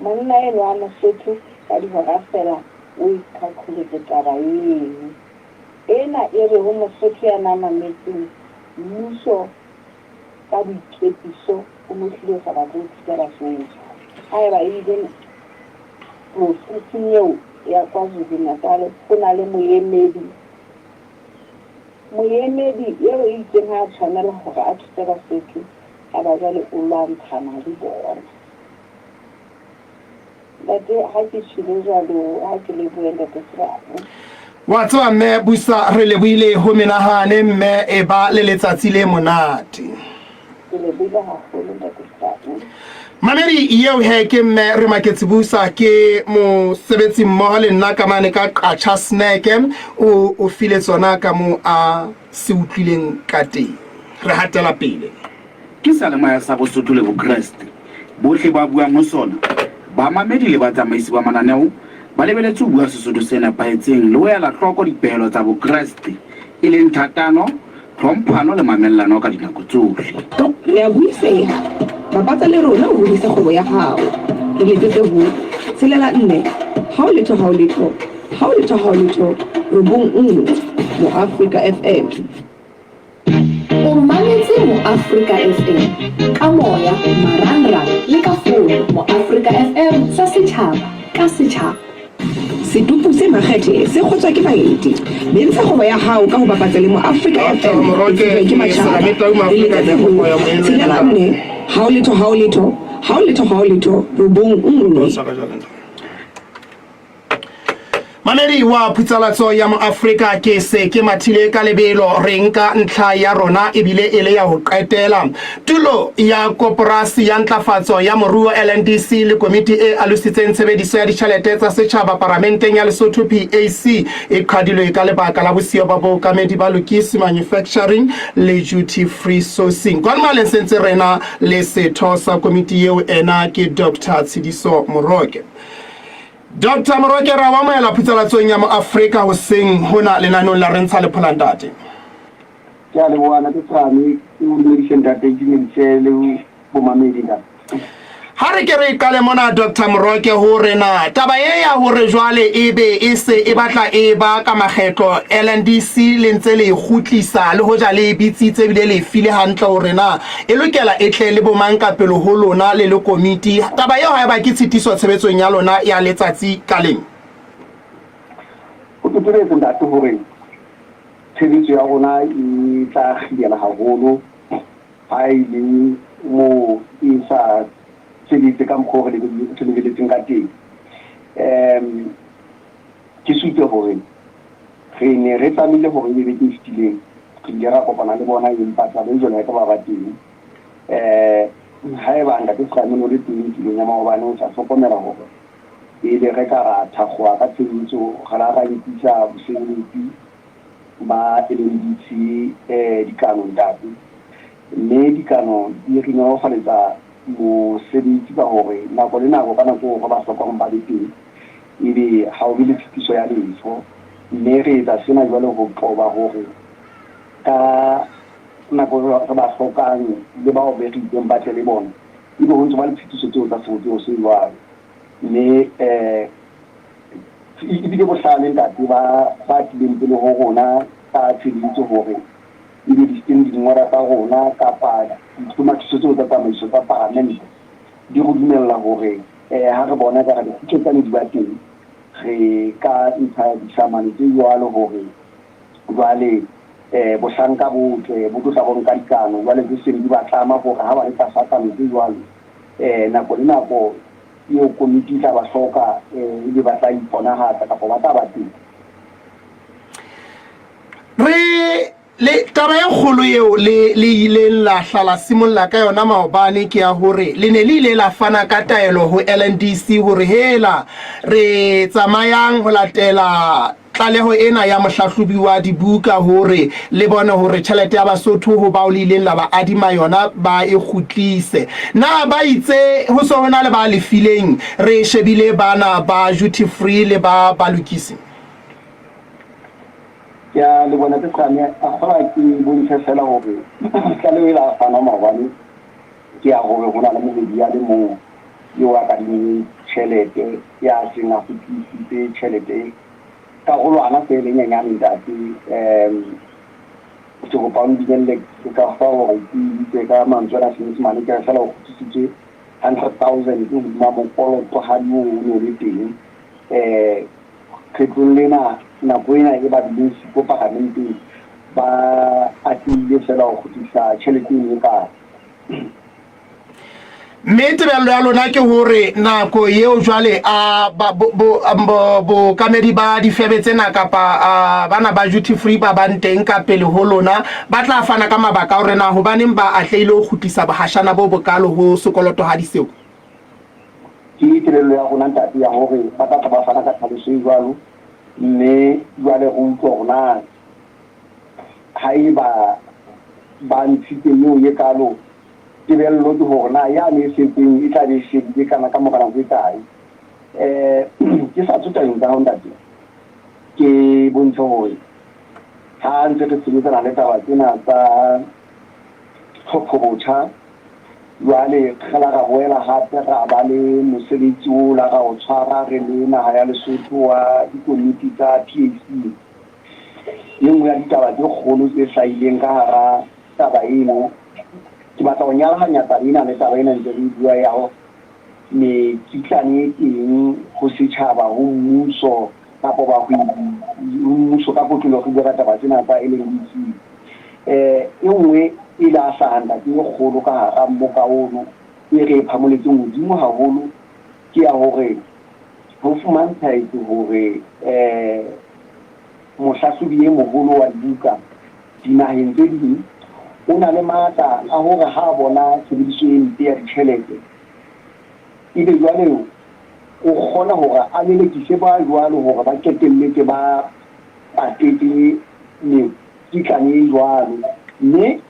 [SPEAKER 11] Monna enwa wa Mosotho ka dihora feela o e qhaqholotse taba eno. Ena e re ho Mosotho ya na mametseng mmuso ka boikepiso o no hlile o sa batle ho thusa Basotho. Haeba ebile profenseng eo ya KwaZulu-Natal ho na le moemedi, moemedi eo e itseng ha a tshwanela hore a thuse Basotho, ya ba jwale o lwantshana le bona. Ntate, ha ke tjhilo jwalo, ha ke lebohe Ntate Serame.
[SPEAKER 1] Wa tseba mme Busa, re lebohile ho menahane mme e ba le letsatsi le monate.
[SPEAKER 11] Ke lebohile haholo Ntate Serame.
[SPEAKER 1] Mamedi eo he ke mme re maketse Busa ke mosebetsi mmoho le nna ka mane ka Qacha Snack o o file tsona ka moo a se utlwileng ka teng. Re hatela pele.
[SPEAKER 7] Ke seyalemoya sa Bosotho le Bokreste. Bohle ba buang ho sona, bamamedi le batsamaisi ba mananeo, ba lebeletse ho bua Sesotho se nepahetseng le ho ela hloko dipehelo tsa Bokreste, e leng thatano, tlhomphano le mamellano ka dinako tsohle.
[SPEAKER 6] Re a buiseha. Bapatsa le rona o hodise kgwebo ya hao. Re letsetse ho, tshelela nne, hao letho hao letho, hao letho hao letho, robong nngwe. Moafrika FM.
[SPEAKER 12] O mametse Moafrika FM ka moya, marangrang le ka fono. Moafrika FM sa setjhaba ka setjhaba.
[SPEAKER 6] Setupu se makgethe se kgotswa ke baeti. Bentsha kgwebo ya hao ka ho bapatsa le Moafrika FM e tsejwa ke matjhaba. Re letsetse ho tshelela nne hao letho hao letho. Hao letho hao letho robong nngwe.
[SPEAKER 1] Mamedi wa phutsalatso ya Moafrika ke se ke mathile ka lebelo re nka ntlha ya rona ebile e le ya ho qetela. Tulo ya Koporasi ya Ntlafatso ya Moruo LNDC le komiti e alositseng tshebediso ya ditjhelete tsa setjhaba Paramenteng ya Lesotho PAC e qhadilwe ka lebaka la bosiyo ba bookamedi ba Lokisi Manufacturing le Duty Free Sourcing. Kwano mohaleng se ntse rena le setho sa komiti eo ena ke Doctor Tshidiso Moroke. Doctor Moroke ra o amohela phutsalatsong ya Moafrika hoseng hona lenaneong la Re Ntsha Lephola Ntate.
[SPEAKER 5] Ke a leboha Ntate Tshwane, ke o dumedise ntate, ke dumedise le bomamedi ntate.
[SPEAKER 1] Ha re ke re qale mona Doctor Moroke hore na taba e ya hore jwale e be e se e batla e ba ka makgetlo LNDC le ntse le e kgutlisa le hoja le e bitsitse ebile le e file hantle hore na e lokela e tle le bomang ka pele ho lona le le komiti. Taba eo ha e ba ke tshitiso tshebetsong ya lona ya letsatsi ka leng.
[SPEAKER 5] Ho totobetse ntate hore Tshebetso ya rona e tla kgibela haholo ha e le moo e sa sebetse ka mokgwa o re lebeletseng ka teng. Um Ke supe hore re ne re tlamehile hore ebe beke e fetileng re ile ra kopana le bona empa taba e jwalo ha e ka ba ba teng. Um Haeba Ntate Sramene o le teng tulong ya maobane o tla hlokomela hore pele re ka ra thakgoha ka tshebetso re la ra nkisa bosebeletsi ba LNDC dikano ntate. Mme dikano di re nolofaletsa mosebetsi ka hore nako le nako ka nako eo re ba hlokang ba be teng, ebe ha ho be le tshitiso ya letho. Mme re etsa sena jwale ho qoba hore ka nako eo re ba hlokang le bao be re itseng ba tle le bona, ebe ho ntso ba le tshitiso tseo tsa sebopeho se jwalo. Mme um Ebile bohlale ntate ba ba tlileng pele ho rona ka tshebetso hore ebe di-standing order tsa rona kapa ditlhomathiso tseo tsa tsamaiso tsa paramente di re dumella hore ha re bona ekare dikgutshwetsane di ba teng, re ka ntsha disamane tse jwalo hore jwale bohlanka bo tle bo tlo tla bo nka dikano jwale tse seng di ba tlama hore ha ba le tlasa kano tse jwalo nako le nako eo komiti e tla ba hloka ebe ba tla iponahatsa kapa ba tla ba teng.
[SPEAKER 1] Re le taba e kgolo eo le le ileng la hla la simolla ka yona maobane ke ya hore le ne le ile la fana ka taelo ho LNDC hore hela re tsamayang ho latela Tlaleho ena ya mohlahlobi wa dibuka hore le bone hore tjhelete ya Basotho ho bao le ileng la ba adima yona ba e kgutlise. Na ba itse ho se ho na le ba lefileng re shebile bana ba duty free le ba balokisi?
[SPEAKER 5] Ke a leboha Ntate Sane, a kgola ke bontshe feela hore tlaleho e la fanwa maobane ke ya hore ho na le mohwebi a le mong eo a kadimileng tjhelete ya seng a kgutlisitse tjhelete karolwana feela e nyenyane ntate. Um ke kopa o ntumelle ke ka fa hore ke bitse ka mantswe ana a Senyesemane ke re feela o kgutlisitswe 100,000 hodima mokolotohadi oo o ne o le teng. Um kgetlong lena nako ena e ba bileng siko paramenteng ba atlehile feela ho kgutlisa tjhelete eno e kaalo.
[SPEAKER 1] Mme tebello ya lona ke hore nako eo jwale a bookamedi ba difebe tsena kapa a bana ba duty free ba bang teng ka pele ho lona ba tla fana ka mabaka a hore na hobaneng ba atlehile ho kgutlisa bohashana bo bokalo ho sekolotohadi seo?
[SPEAKER 5] Ke tebello ya rona ntate ya hore ba tla tla ba fana ka tlhaloso e jwalo mme jwale re utlwe hore na haeba ba ntshitse eo e kalo, tebello ke hore na yane e setseng e tla be e fedile kana ka mora nako e kae. Um ke sa tswe tabeng tsa hao ntate, ke bontshe hore ha ntse re sebetsana le taba tsena tsa tlhopho-botjha, jwale re la ra boela hape ra ba le mosebetsi o la ra o tshwara re le naha ya Lesotho wa dikomiti tsa PAC. E nngwe ya ditaba tse kgolo tse hlahileng ka hara taba eno, ke batla ho nyalahanya taba ena le taba ena ntse re e bua ya mekitlane e teng ho setjhaba, ho mmuso kapa bahwebi, ho mmuso ka kotloloho re bua ka taba tsena tsa LNDC. E nngwe e la hlaha ntate e kgolo ka hara mmoka ono. e re e phamoletseng hodimo haholo ke ya hore ho fumantshahetse hore um mohlahlobi e moholo wa dibuka dinaheng tse ding o na le matla a hore ha a bona tshebediso e mpe ya ditjhelete ebe jwale o kgona hore a lelekise ba jwalo hore ba qetelletse ba patetse mekitlane e jwalo. Mme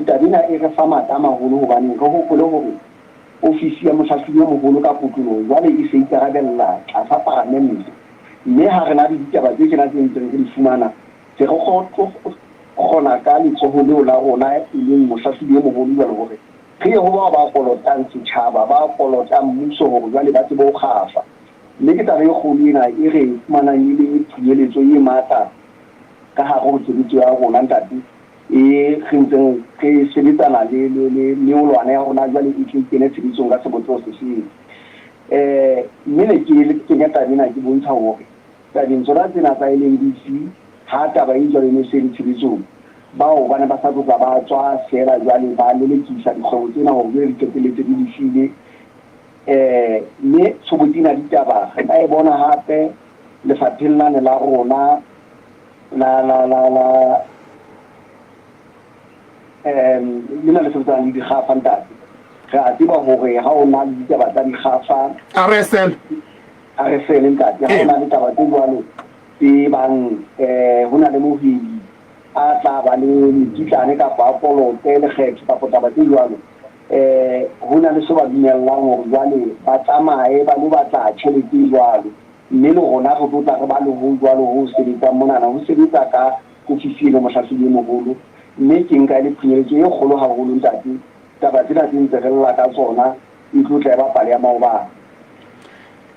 [SPEAKER 5] taba ena e re fa matla a maholo hobane re hopole hore ofisi ya mohlahlobi e moholo ka kotloloho jwale e se ikarabella tlasa paramente. Mme ha re na le ditaba tse tjena tse ntseng re di fumana, se re kgona ka letsoho leo la rona e leng mohlahlobi e moholo jwale hore re ye ho bao ba kolotang setjhaba, ba kolotang mmuso hore jwale ba tsebe ho kgafa. Mme ke taba e kgolo ena e re fumanang e le phunyeletso e matla ka hare ho tshebetso ya rona ntate, e re ntseng re sebetsana le le le meolwana ya rona jwale e tle e kene tshebetsong ka sebopeho se seng. Mme ne ke kenya taba ena ke bontsha hore tabeng tsona tsena tsa LADC ha taba e jwalo e ne se le tshebetsong, bao ba ne ba sa tlotla ba tswa feela jwale ba lelekisa dikgwebo tsena hore jwale di qetelletse di lefile. Mme tshobotsi ena ditaba re ka e bona hape lefapheng lane la rona la la la la um lena le sebetsanang le dikgafa ntate. Re a tseba hore ha o na le ditaba tsa dikgafa
[SPEAKER 1] RSL
[SPEAKER 5] RSL ntate, ha o na le taba tse jwalo tse bang ho na le mohwebi a tla ba le mekitlane kapa a kolote lekgetho kapa taba tse jwalo, ho na le se ba dumellang hore jwale ba tsamaye ba lo batla tjhelete e jwalo. Mme le rona re tlo tla re ba le ho jwalo ho sebetsang monana, ho sebetsa ka ofisi e le mohlahlobi e moholo. Mme ke nka e le phunyeletso e kgolo haholo ntate, taba tsena tse ntse re lla ka tsona e tlo tla e ba pale ya maobane.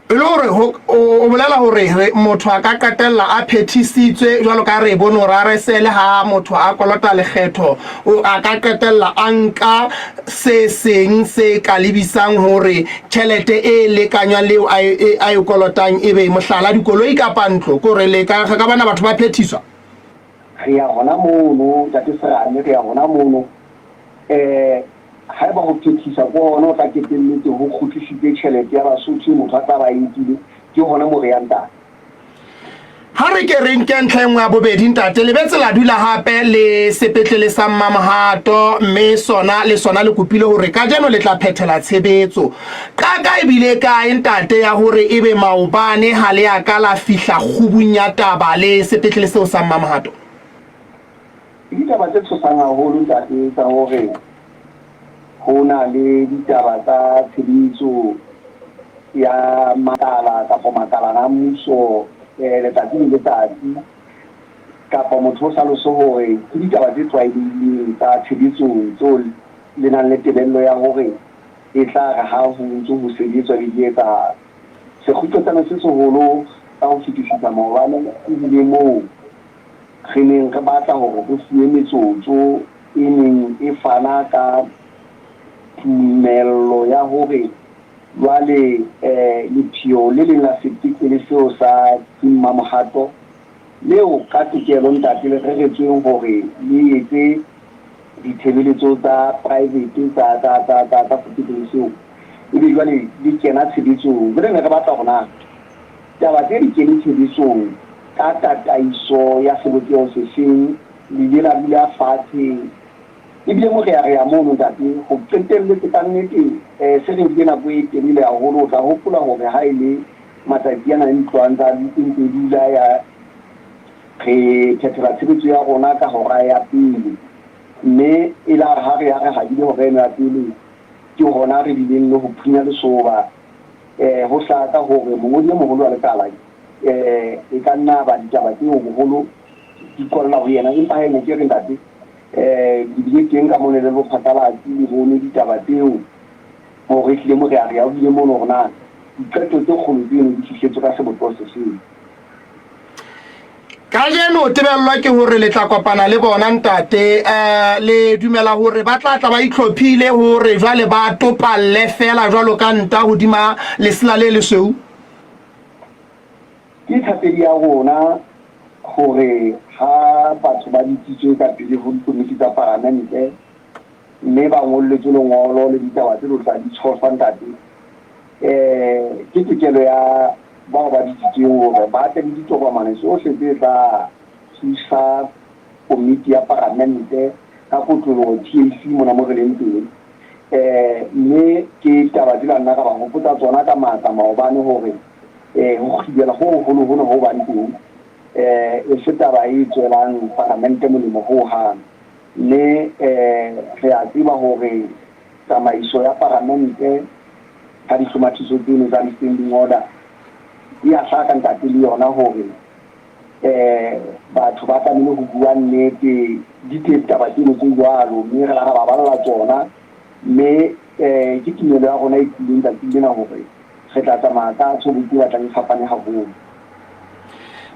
[SPEAKER 1] E le hore o bolela hore motho a ka qetella a phethisitswe jwalo ka re bone hore RSL ha motho a kolota lekgetho a ka qetella a nka se seng se ka lebisang hore tjhelete e lekanywang le eo a e kolotang e be mohlala dikoloi kapa ntlo, ke hore le ka re ka bona batho ba phethiswa.
[SPEAKER 5] Re ya hona mono ntate Serame, re ya hona mono. Haeba ho phethisa ke hona ho tla qetelletse ho kgutlisitse tjhelete ya Basotho e motho a tla ba e nkile, ke hona moo re yang ntate.
[SPEAKER 1] Ha re ke re nke ntlha e nngwe ya bobedi ntate, le betse la dula hape le sepetlele sa Mmamohato mme sona le sona le kopile hore kajeno le tla phethela tshebetso. Qaka e bile kae ntate ya hore ebe maobane ha le a ka la fihla kgubung ya taba le sepetlele seo sa Mmamohato?
[SPEAKER 5] Ke ditaba tse tshosang haholo ntate tsa hore ho na le ditaba tsa tshebetso ya makala kapa makalana a mmuso letsatsi le letsatsi kapa motho o hlalose hore ke ditaba tse tlwaelehileng tsa tshebetsong tseo le nang le tebello ya hore e tla re ha ho ntse ho sebetswa be di etsahala. Sekgutlotsana se seholo ka ho fetisisa maobane ebile moo re neng re batla hore re fuwe metsotso e neng e fana ka tumello ya hore jwale lepheo le leng la sepetlele seo sa Mmamohato leo ka tokelo ntate le reretsweng hore le etse ditshebeletso tsa private tsa tsa tsa tsa tsa sepetlele seo ebe jwale le kena tshebetsong. Jwale ne re batla hore na Taba tse di kene tshebetsong ka tataiso ya sebopeho sefeng, le ile la dula fatshe ebile morearea mono ntate ho qetelletse ka nnete se re nkile nako e telele haholo. O tla hopola hore ha e le matsatsi ana ntlo a ntsa e ntse e dula ya re phethela tshebetso ya rona ka hora ya pele, mme e la re ha re ya re habile hora eno ya pele ke hona re bileng le ho phunya lesoba. Ho hlaka hore mongodi e moholo wa lekala e ka nna ba ditaba tseo boholo di qolla ho yena, empa ha e ne ke re ntate di bile teng ka mone le bophatlalatsi le bone ditaba tseo hore ehlile morearea o bile mono hore na diqeto tse kgolo tseno di fihletswe ka sebopeho se seng.
[SPEAKER 1] Kajeno tebellwa ke hore le tla kopana le bona ntate. Le dumela hore ba tla tla ba itlhophile hore jwale ba topalle feela jwalo ka nta hodima lesela le lesweu?
[SPEAKER 5] Ke thapedi ya rona hore ha batho ba bitsitswe ka pele ho dikomiti tsa paramente, mme ba ngolletswe lengolo le ditaba tse tlo tla di tshohlwa ntate. Um ke tokelo ya bao ba bitsitsweng hore ba tle le ditokomane tsohle tse tla thusa komiti ya paramente ka kotloloho TAC mona mo re leng teng. Um mme ke taba tsela nna ka ba hopotsa tsona ka matla maobane hore um ho kgibela ho hoholoholo ho bang teng um e se taba e tswelang paramente molemo ho hang. Mme um re a tseba hore tsamaiso ya paramente ka dihlomathiso tseno tsa di-standing order e a hlaka ntate le yona hore um batho ba tlamehile ho bua nnete. Di teng taba tseno tse jwalo, mme re la ra ba balla tsona, mme um ke tumelo ya rona e tiileng tsatsing lena hore re tla tsamaya ka tshobotsi e batlang e fapane haholo.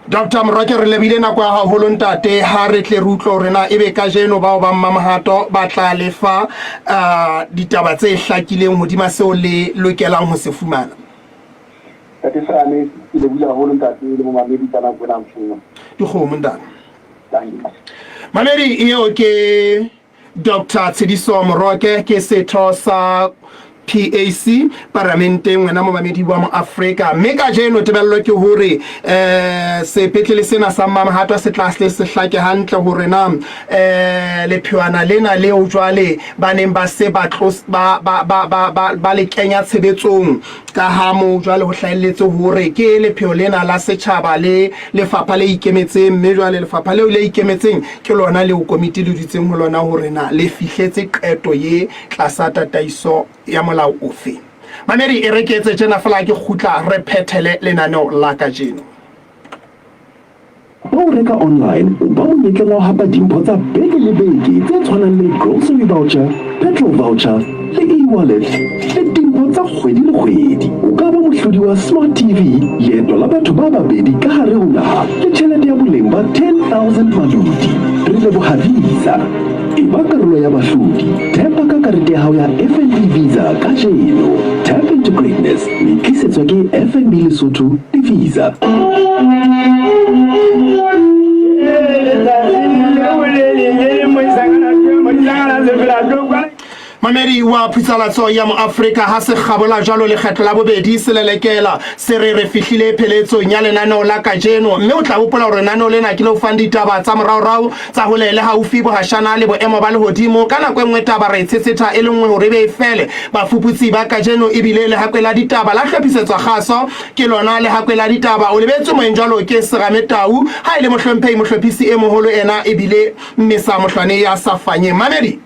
[SPEAKER 1] Dr Moroke, re lebile nako ya haholo ntate, ha re tle re utlwe hore na ebe kajeno bao ba Mmamohato ba tla lefa uh, ditaba tse hlakileng hodima seo le lokelang ho se fumana.
[SPEAKER 5] Ntate Serame, ke lebohile haholo ntate le momamedi ka nako ena mfuna.
[SPEAKER 1] Dikgomo ntate. Mamedi eo ke Doctor Tshediso Moroke, ke setho sa PAC paramenteng, wena momamedi wa Moafrika. Mme kajeno tebello ke hore eh sepetlele sena sa Mmamahatwa se tla se hlake hantle hore na eh lephewana lena leo jwale ba neng ba se ba ba ba ba ba ba le kenya tshebetsong Ka ha moo jwale ho hlahelletse hore ke lepheo lena la setjhaba le lefapha le ikemetseng, mme jwale lefapha leo le ikemetseng ke lona leo komiti le dutseng ho lona hore na le fihletse qeto ye tlasa tataiso ya molao ofe. Mamedi, e re ke etse tjena feela ke kgutla re phethele lenaneo la kajeno.
[SPEAKER 13] Ha o reka online, o ba monyetleng wa ho hapa dimpho tsa beke le beke tse tshwanang le grocery voucher, petrol voucher le e-wallet le dimpho tsa kgwedi le kgwedi. O ka ba mohlodi wa smart TV, leeto la batho ba babedi ka hare ho naha le tjhelete ya boleng ba 10,000 maloti. Re leboha Visa. Eba karolo ya bahlodi. Tap-a ka karete ya hao ya FNB Visa kajeno. Tap into greatness. O e tlisetswa ke FNB Lesotho le Visa.
[SPEAKER 1] Mamedi wa phutsalatso ya Moafrika ha se kgabola jwalo lekgetlo la bobedi se lelekela se re re fihlile pheletsong ya lenaneo la kajeno, mme o tla hopola hore lenaneo lena ke le o fang ditaba tsa moraorao tsa hole le haufi, bohashana le boemo ba lehodimo. Ka nako e nngwe taba re e tshetsheta e le nngwe hore e be e fele. Bafuputsi ba kajeno ebile lehakwe la ditaba la hlophisetswa kgaso ke lona lehakwe la ditaba. O lebetswe moeng jwalo ke Serame Tau, ha e le mohlomphehi mohlophisi e moholo ena ebile Mmesa Mohlwane ya sa fanyeng. Mamedi,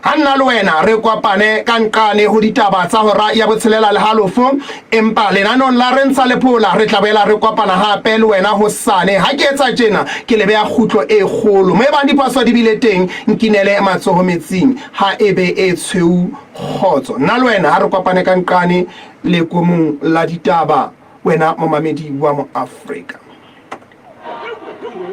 [SPEAKER 1] Ha nna le wena re kopane ka nqane ho ditaba tsa hora ya botshelela le halofo, empa lenaneong la Re Ntsha Lephola re tla boela re kopana hape le wena hosane. Ha ke etsa tjena, ke le beha kgutlo e kgolo. Mo ebang diphoso di bile teng, nkinele matsoho metsing. Ha e be e tshweu kgotso. Nna le wena ha re kopane ka nqane lekomong la ditaba, wena momamedi wa Moafrika.